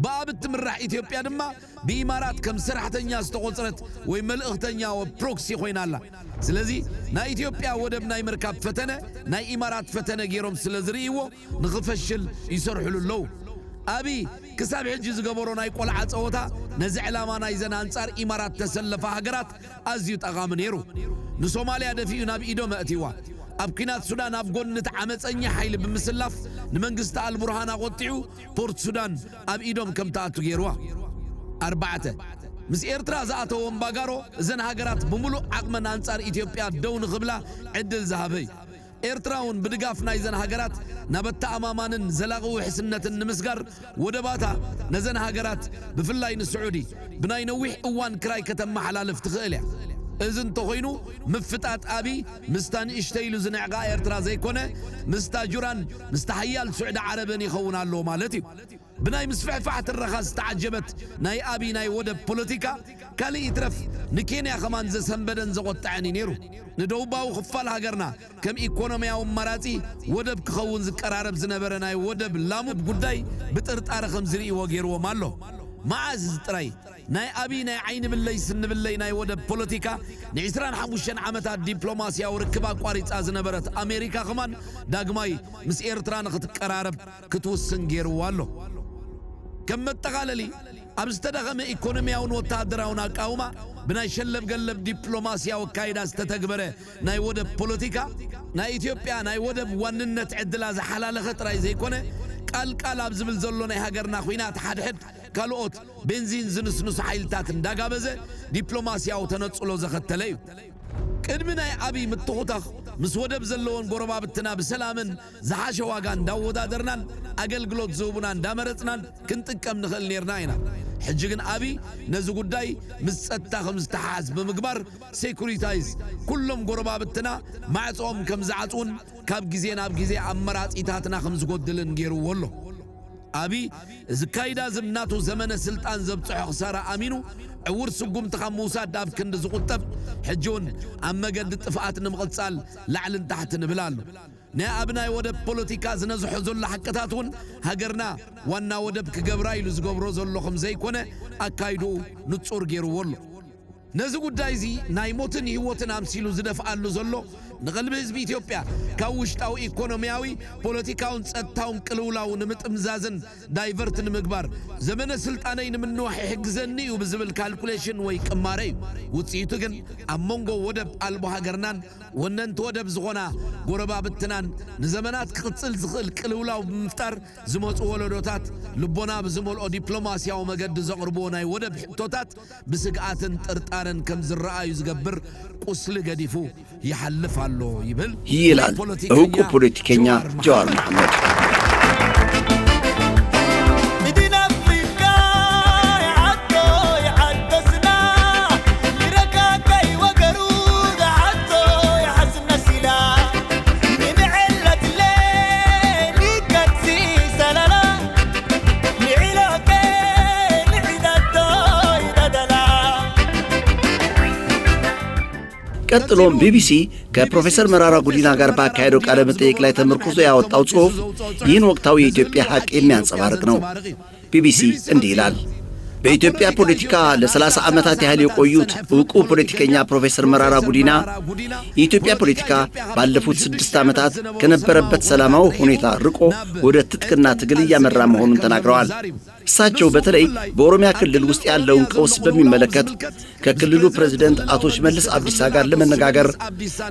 ብኣብ እትምራሕ ኢትዮጵያ ድማ ብኢማራት ከም ሰራሕተኛ ዝተቖጽረት ወይ መልእኽተኛ proxy ኮይና ኣላ። ስለዚ ናይ ኢትዮጵያ ወደብ ናይ ምርካብ ፈተነ ናይ ኢማራት ፈተነ ገይሮም ስለዝርእይዎ ንኽፈሽል ይሰርሕሉ ኣለዉ። ኣብይ ክሳብ ሕጂ ዝገበሮ ናይ ቆልዓ ጸወታ ነዚ ዕላማ ናይዘን ኣንጻር ኢማራት ዝተሰለፋ ሃገራት ኣዝዩ ጠቓሚ ነይሩ። ንሶማልያ ደፊኡ ናብ ኢዶም ኣእትይዋ። ኣብ ኲናት ሱዳን ኣብ ጎኒ እቲ ዓመጸኛ ሓይሊ ብምስላፍ ንመንግስቲ ኣልቡርሃን ኣቖጢዑ ፖርት ሱዳን ኣብ ኢዶም ከም ትኣቱ ገይርዋ። ኣርባዕተ፣ ምስ ኤርትራ ዝኣተዎ እምባጋሮ እዘን ሃገራት ብምሉእ ዓቕመን ኣንጻር ኢትዮጵያ ደው ንኽብላ ዕድል ዝሃበ እዩ። ኤርትራ እውን ብድጋፍ ናይዘን ሃገራት ናብ ኣተኣማማንን ዘላቒ ውሕስነትን ንምስጋር ወደባታ ነዘን ሃገራት ብፍላይ ንስዑዲ ብናይ ነዊሕ እዋን ክራይ ከተመሓላልፍ ትኽእል እያ። እዚ እንተኾይኑ ምፍጣጥ ኣብይ ምስታ ንእሽተይ ኢሉ ዝንዕቃ ኤርትራ ዘይኮነ ምስ ታጁራን ምስታ ሓያል ሱዕዲ ዓረብን ይኸውን ኣሎ ማለት እዩ። ብናይ ምስፍሕፋሕ ትረኻ ዝተዓጀበት ናይ ኣብይ ናይ ወደብ ፖለቲካ ካልእ ይትረፍ ንኬንያ ከማን ዘሰንበደን ዘቖጠዐን እዩ ነይሩ። ንደቡባዊ ክፋል ሃገርና ከም ኢኮኖሚያዊ ኣማራፂ ወደብ ክኸውን ዝቀራረብ ዝነበረ ናይ ወደብ ላሙ ጉዳይ ብጥርጣረ ከምዝርእይዎ ገይርዎም ኣሎ። መዓዝ እዚ ጥራይ? ናይ ኣብይ ናይ ዓይኒ ብለይ ስኒ ብለይ ናይ ወደብ ፖለቲካ ን25 ዓመታት ዲፕሎማስያዊ ርክብ ኣቋሪፃ ዝነበረት ኣሜሪካ ከማን ዳግማይ ምስ ኤርትራ ንኽትቀራረብ ክትውስን ገይርዋ ኣሎ። ከም መጠቓለሊ ኣብ ዝተዳኸመ ኢኮኖሚያውን ወተሃደራውን ኣቃውማ ብናይ ሸለብ ገለብ ዲፕሎማስያዊ ኣካይዳ ዝተተግበረ ናይ ወደብ ፖለቲካ ናይ ኢትዮጵያ ናይ ወደብ ዋንነት ዕድላ ዝሓላለኸ ጥራይ ዘይኮነ ቃል ቃል ኣብ ዝብል ዘሎ ናይ ሃገርና ኹናት ሓድሕድ ካልኦት ቤንዚን ዝንስንሱ ሓይልታት እንዳጋበዘ ዲፕሎማስያዊ ተነጽሎ ዘኸተለ እዩ። ቅድሚ ናይ ኣብይ ምትኹታኽ ምስ ወደብ ዘለወን ጎረባብትና ብሰላምን ዝሓሸ ዋጋ እንዳወዳደርናን ኣገልግሎት ዝህቡና እንዳመረጽናን ክንጥቀም ንኽእል ኔርና ኢና። ሕጂ ግን ኣብይ ነዚ ጉዳይ ምስ ጸጥታ ከምዝተሓሓዝ ብምግባር securitize ኩሎም ጎረባብትና ማዕጾኦም ከምዝዓጽዉን ካብ ግዜ ናብ ግዜ ኣመራጺታትና ከምዝጎድልን ጌርዎ ኣሎ። ኣብይ እዚ ኣካይዳ እዚ ናቱ ዘመነ ስልጣን ዘብጽሖ ክሳራ ኣሚኑ ዕዉር ስጉምቲ ካብ ምውሳድ ኣብ ክንዲ ዝቑጠብ ሕጂ ውን ኣብ መገዲ ጥፍኣት ንምቕጻል ላዕልን ታሕትን ይብል ኣሎ። ናይ ኣብ ናይ ወደብ ፖለቲካ ዝነዝሖ ዘሎ ሓቅታት ውን ሃገርና ዋና ወደብ ክገብራ ኢሉ ዝገብሮ ዘሎ ከምዘይኮነ ኣካይድኡ ንጹር ገይርዎ ኣሎ። ነዚ ጉዳይ'ዚ ናይ ሞትን ህይወትን ኣምሲሉ ዝደፍኣሉ ዘሎ፣ ንቀልቢ ህዝቢ ኢትዮጵያ ካብ ውሽጣዊ ኢኮኖሚያዊ፣ ፖለቲካውን ጸጥታውን ቅልውላው ንምጥምዛዝን divert ንምግባር፣ ዘመነ ስልጣነይ ንምንዋሕ ይሕግዘኒ እዩ ብዝብል calculation ወይ ቅማረ እዩ። ውጽኢቱ ግን ኣብ መንጎ ወደብ ኣልቦ ሃገርናን ወነንቲ ወደብ ዝኾና ጎረባብትናን ንዘመናት ክቕጽል ዝኽእል ቅልውላው ብምፍጣር ዝመጹ ወለዶታት ልቦና ብዝመልኦ ዲፕሎማስያዊ መገዲ ዘቕርብዎ ናይ ወደብ ሕቶታት ብስግኣትን ጥርጣረን ከም ዝረኣዩ ዝገብር ቁስሊ ገዲፉ ይሓልፍ ኣሎ ይብል ይላል እውቁ ፖለቲከኛ ጀዋር መሐመድ። ቀጥሎም ቢቢሲ ከፕሮፌሰር መራራ ጉዲና ጋር ባካሄደው ቃለ መጠይቅ ላይ ተመርኩዞ ያወጣው ጽሑፍ ይህን ወቅታዊ የኢትዮጵያ ሐቅ የሚያንጸባርቅ ነው። ቢቢሲ እንዲህ ይላል። በኢትዮጵያ ፖለቲካ ለ30 ዓመታት ያህል የቆዩት ዕውቁ ፖለቲከኛ ፕሮፌሰር መራራ ጉዲና የኢትዮጵያ ፖለቲካ ባለፉት 6 ዓመታት ከነበረበት ሰላማዊ ሁኔታ ርቆ ወደ ትጥቅና ትግል እያመራ መሆኑን ተናግረዋል። እሳቸው በተለይ በኦሮሚያ ክልል ውስጥ ያለውን ቀውስ በሚመለከት ከክልሉ ፕሬዝደንት አቶ ሽመልስ አብዲሳ ጋር ለመነጋገር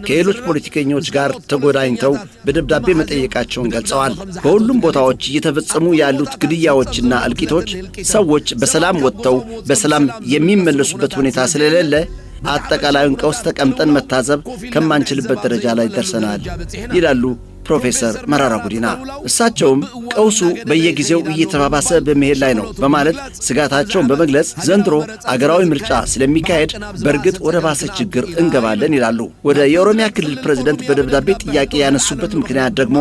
ከሌሎች ፖለቲከኞች ጋር ተጎዳኝተው በደብዳቤ መጠየቃቸውን ገልጸዋል። በሁሉም ቦታዎች እየተፈጸሙ ያሉት ግድያዎችና እልቂቶች ሰዎች በሰላም ወጥተው በሰላም የሚመለሱበት ሁኔታ ስለሌለ አጠቃላዩን ቀውስ ተቀምጠን መታዘብ ከማንችልበት ደረጃ ላይ ደርሰናል ይላሉ ፕሮፌሰር መራራ ጉዲና። እሳቸውም ቀውሱ በየጊዜው እየተባባሰ በመሄድ ላይ ነው በማለት ስጋታቸውን በመግለጽ ዘንድሮ አገራዊ ምርጫ ስለሚካሄድ በእርግጥ ወደ ባሰ ችግር እንገባለን ይላሉ። ወደ የኦሮሚያ ክልል ፕሬዝደንት በደብዳቤ ጥያቄ ያነሱበት ምክንያት ደግሞ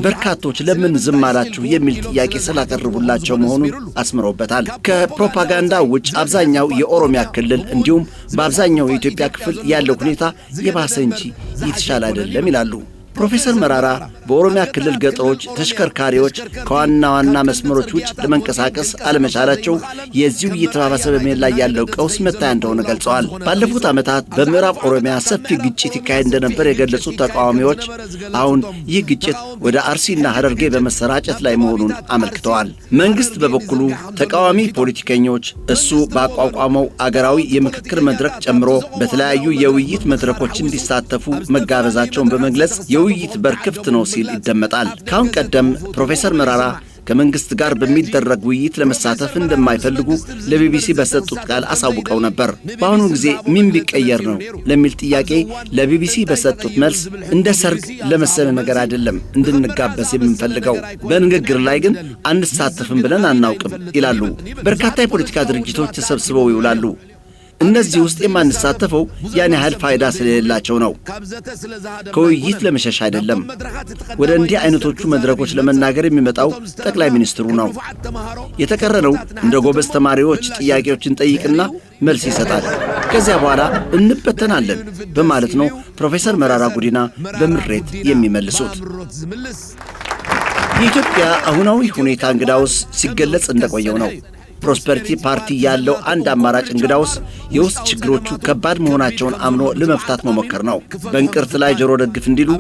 በርካቶች ለምን ዝም አላችሁ የሚል ጥያቄ ስላቀረቡላቸው መሆኑን አስምረውበታል። ከፕሮፓጋንዳ ውጭ አብዛኛው የኦሮሚያ ክልል እንዲሁም በአብዛኛው የኢትዮጵያ ክፍል ያለው ሁኔታ የባሰ እንጂ የተሻለ አይደለም ይላሉ። ፕሮፌሰር መራራ በኦሮሚያ ክልል ገጠሮች ተሽከርካሪዎች ከዋና ዋና መስመሮች ውጭ ለመንቀሳቀስ አለመቻላቸው የዚሁ እየተባባሰ በመሄድ ላይ ያለው ቀውስ መታያ እንደሆነ ገልጸዋል። ባለፉት ዓመታት በምዕራብ ኦሮሚያ ሰፊ ግጭት ይካሄድ እንደነበር የገለጹት ተቃዋሚዎች አሁን ይህ ግጭት ወደ አርሲና ሐረርጌ በመሰራጨት ላይ መሆኑን አመልክተዋል። መንግስት በበኩሉ ተቃዋሚ ፖለቲከኞች እሱ ባቋቋመው አገራዊ የምክክር መድረክ ጨምሮ በተለያዩ የውይይት መድረኮች እንዲሳተፉ መጋበዛቸውን በመግለጽ የውይይት በር ክፍት ነው ሲል ይደመጣል። ካሁን ቀደም ፕሮፌሰር መራራ ከመንግስት ጋር በሚደረግ ውይይት ለመሳተፍ እንደማይፈልጉ ለቢቢሲ በሰጡት ቃል አሳውቀው ነበር። በአሁኑ ጊዜ ምን ቢቀየር ነው ለሚል ጥያቄ ለቢቢሲ በሰጡት መልስ እንደ ሰርግ ለመሰለ ነገር አይደለም እንድንጋበዝ የምንፈልገው፣ በንግግር ላይ ግን አንሳተፍም ብለን አናውቅም ይላሉ። በርካታ የፖለቲካ ድርጅቶች ተሰብስበው ይውላሉ። እነዚህ ውስጥ የማንሳተፈው ያን ያህል ፋይዳ ስለሌላቸው ነው። ከውይይት ለመሸሽ አይደለም። ወደ እንዲህ አይነቶቹ መድረኮች ለመናገር የሚመጣው ጠቅላይ ሚኒስትሩ ነው። የተቀረነው እንደ ጎበዝ ተማሪዎች ጥያቄዎችን ጠይቅና መልስ ይሰጣል። ከዚያ በኋላ እንበተናለን በማለት ነው ፕሮፌሰር መራራ ጉዲና በምሬት የሚመልሱት። የኢትዮጵያ አሁናዊ ሁኔታ እንግዳውስ ሲገለጽ እንደቆየው ነው። ፕሮስፐሪቲ ፓርቲ ያለው አንድ አማራጭ እንግዳውስ የውስጥ ችግሮቹ ከባድ መሆናቸውን አምኖ ለመፍታት መሞከር ነው። በእንቅርት ላይ ጆሮ ደግፍ እንዲሉ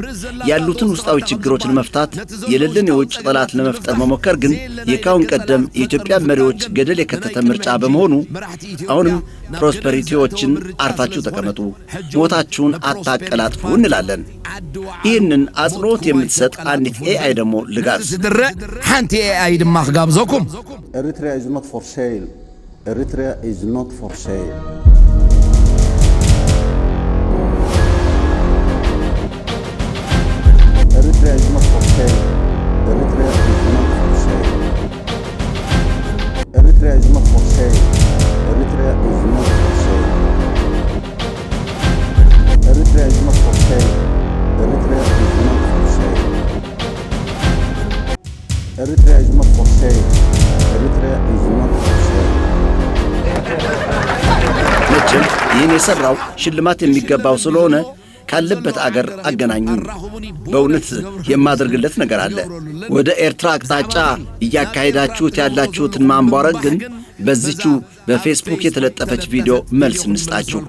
ያሉትን ውስጣዊ ችግሮች ለመፍታት የሌለን የውጭ ጠላት ለመፍጠር መሞከር ግን የካሁን ቀደም የኢትዮጵያ መሪዎች ገደል የከተተ ምርጫ በመሆኑ አሁንም ፕሮስፐሪቲዎችን አርፋችሁ ተቀመጡ፣ ሞታችሁን አታቀላጥፉ እንላለን። ይህንን አጽንኦት የምትሰጥ አንዲት AI ደግሞ ልጋብዝ። ሓንቲ AI ድማ ክጋብዘኩም። Eritrea is not for sale. Eritrea is not for sale. Eritrea is not for sale. Eritrea is not for sale. Eritrea is not for sale. Eritrea is not for sale. Eritrea is not for sale. Eritrea is not for sale. Eritrea is not for sale. Eritrea is not for sale. መቼም ይህን የሠራው ሽልማት የሚገባው ስለሆነ ካለበት አገር አገናኙን። በእውነት የማደርግለት ነገር አለ። ወደ ኤርትራ አቅጣጫ እያካሄዳችሁት ያላችሁትን ማንቧረቅ ግን በዚቹ በፌስቡክ የተለጠፈች ቪዲዮ መልስ እንስጣችሁ።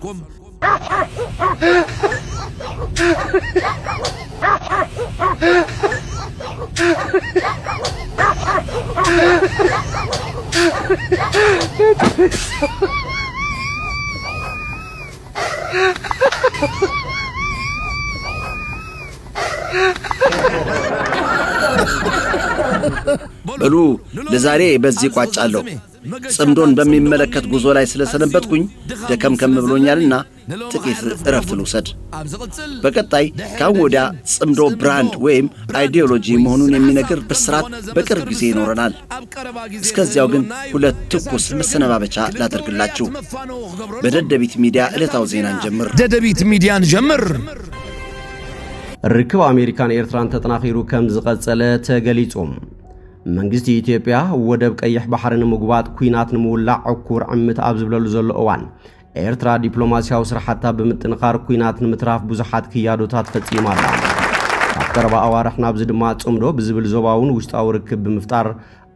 በሉ ለዛሬ በዚህ ቋጫለሁ። ጽምዶን በሚመለከት ጉዞ ላይ ስለሰነበትኩኝ ደከምከም ብሎኛልና ጥቂት እረፍት ልውሰድ። በቀጣይ ካሁን ወዲያ ጽምዶ brand ወይም ideology መሆኑን የሚነግር ብስራት በቅርብ ጊዜ ይኖረናል። እስከዚያው ግን ሁለት ትኩስ መሰነባበቻ ላደርግላችሁ። በደደቢት ሚዲያ ዕለታዊ ዜናን ጀምር። ደደቢት ሚዲያን ጀምር። ርክብ ኣሜሪካን ኤርትራን ተጠናኺሩ ከም ዝቐጸለ ተገሊጹ። መንግስቲ ኢትዮጵያ ወደብ ቀይሕ ባሕሪ ንምጉባጥ ኩናት ንምውላዕ ዕኩር ዕምት ኣብ ዝብለሉ ዘሎ እዋን ኤርትራ ዲፕሎማሲያዊ ስራሕታ ብምጥንኻር ኩናት ንምትራፍ ብዙሓት ክያዶታት ፈጺማ ኣላ። ኣብ ቀረባ ኣዋርሕ ናብዚ ድማ ጽምዶ ብዝብል ዞባውን ውሽጣዊ ርክብ ብምፍጣር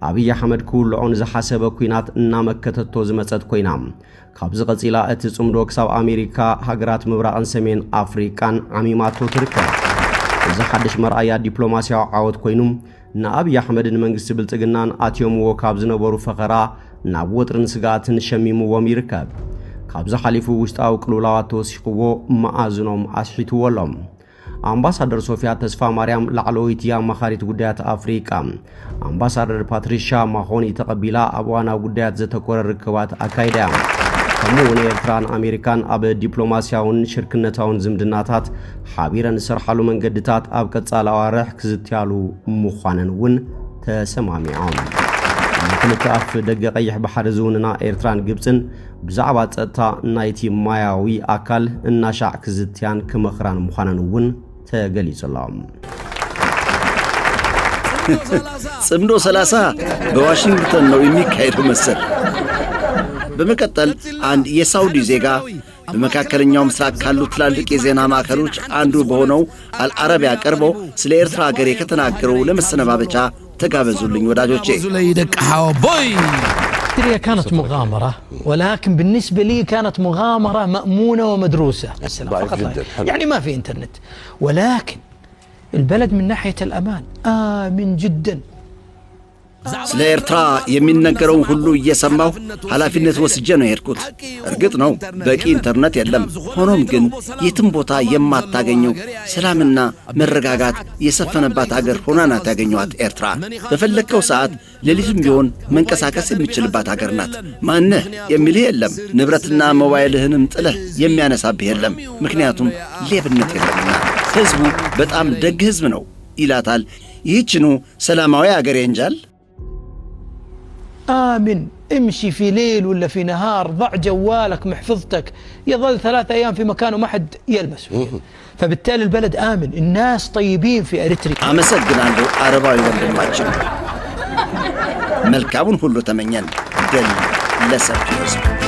ኣብይ ኣሕመድ ክውልዖን ዝሓሰበ ኩናት እናመከተቶ ዝመጸት ኮይና ካብዚ ቀጺላ እቲ ጽምዶ ክሳብ ኣሜሪካ ሃገራት ምብራቕን ሰሜን ኣፍሪቃን ዓሚማቶ ትርከብ። እዚ ሓድሽ መርኣያ ዲፕሎማስያዊ ዓወት ኮይኑ ንኣብይ ኣሕመድን መንግስቲ ብልጽግናን ኣትዮምዎ ካብ ዝነበሩ ፈኸራ ናብ ወጥርን ስጋኣትን ሸሚምዎም ይርከብ። ካብዚ ሓሊፉ ውሽጣዊ ቅልውላዋት ተወሲኽዎ መኣዝኖም ኣስሒትዎሎም። ኣምባሳደር ሶፊያ ተስፋ ማርያም ላዕለወይቲ ኣማኻሪት ጉዳያት ኣፍሪቃ ኣምባሳደር ፓትሪሻ ማኾኒ ተቐቢላ ኣብ እዋናዊ ጉዳያት ዘተኮረ ርክባት ኣካይዳ እያ። ከምኡውን ኤርትራን ኣሜሪካን ኣብ ዲፕሎማስያውን ሽርክነታውን ዝምድናታት ሓቢረን ዝሰርሓሉ መንገድታት ኣብ ቀጻሊ ኣዋርሕ ክዝትያሉ ምዃነን እውን ተሰማሚዖም። ንክልተ ኣፍ ደገ ቀይሕ ባሕሪ ዝውንና ኤርትራን ግብፅን ብዛዕባ ፀጥታ ናይቲ ማያዊ ኣካል እናሻዕ ክዝትያን ክመኽራን ምዃነን እውን ተገሊጹሎም። ጽምዶ 30 በዋሽንግተን ነው የሚካሄደው መሰል። በመቀጠል አንድ የሳውዲ ዜጋ በመካከለኛው ምስራቅ ካሉ ትላልቅ የዜና ማዕከሎች አንዱ በሆነው አልአረቢያ ቀርቦ ስለ ኤርትራ ሀገሬ ከተናገረው ለመሰነባበቻ ተጋበዙልኝ ወዳጆቼ። إريتريا كانت مغامرة، ولكن بالنسبة لي كانت مغامرة مأمونة ومدروسة. فقط جدا. يعني ما في إنترنت، ولكن البلد من ناحية الأمان آمن جدا. ስለ ኤርትራ የሚነገረውን ሁሉ እየሰማሁ ኃላፊነት ወስጄ ነው የሄድኩት። እርግጥ ነው በቂ ኢንተርኔት የለም። ሆኖም ግን የትም ቦታ የማታገኘው ሰላምና መረጋጋት የሰፈነባት አገር ሆና ናት ያገኘኋት ኤርትራ። በፈለግከው ሰዓት ሌሊትም ቢሆን መንቀሳቀስ የምችልባት አገር ናት። ማነህ የሚልህ የለም። ንብረትና ሞባይልህንም ጥለህ የሚያነሳብህ የለም። ምክንያቱም ሌብነት የለምና። ሕዝቡ በጣም ደግ ሕዝብ ነው ይላታል። ይህችኑ ሰላማዊ አገሬ እንጃል። آمن، امشي في ليل ولا في نهار، ضع جوالك محفظتك يظل 3 أيام في مكانه ما حد يلمسه، فبالتالي البلد آمن، الناس طيبين في أريتريا. አመሰግናለሁ አረባዊ ወንድማችን። መልካሙን ሁሉ ተመኘን። ድል ለሰፊው ሕዝብ።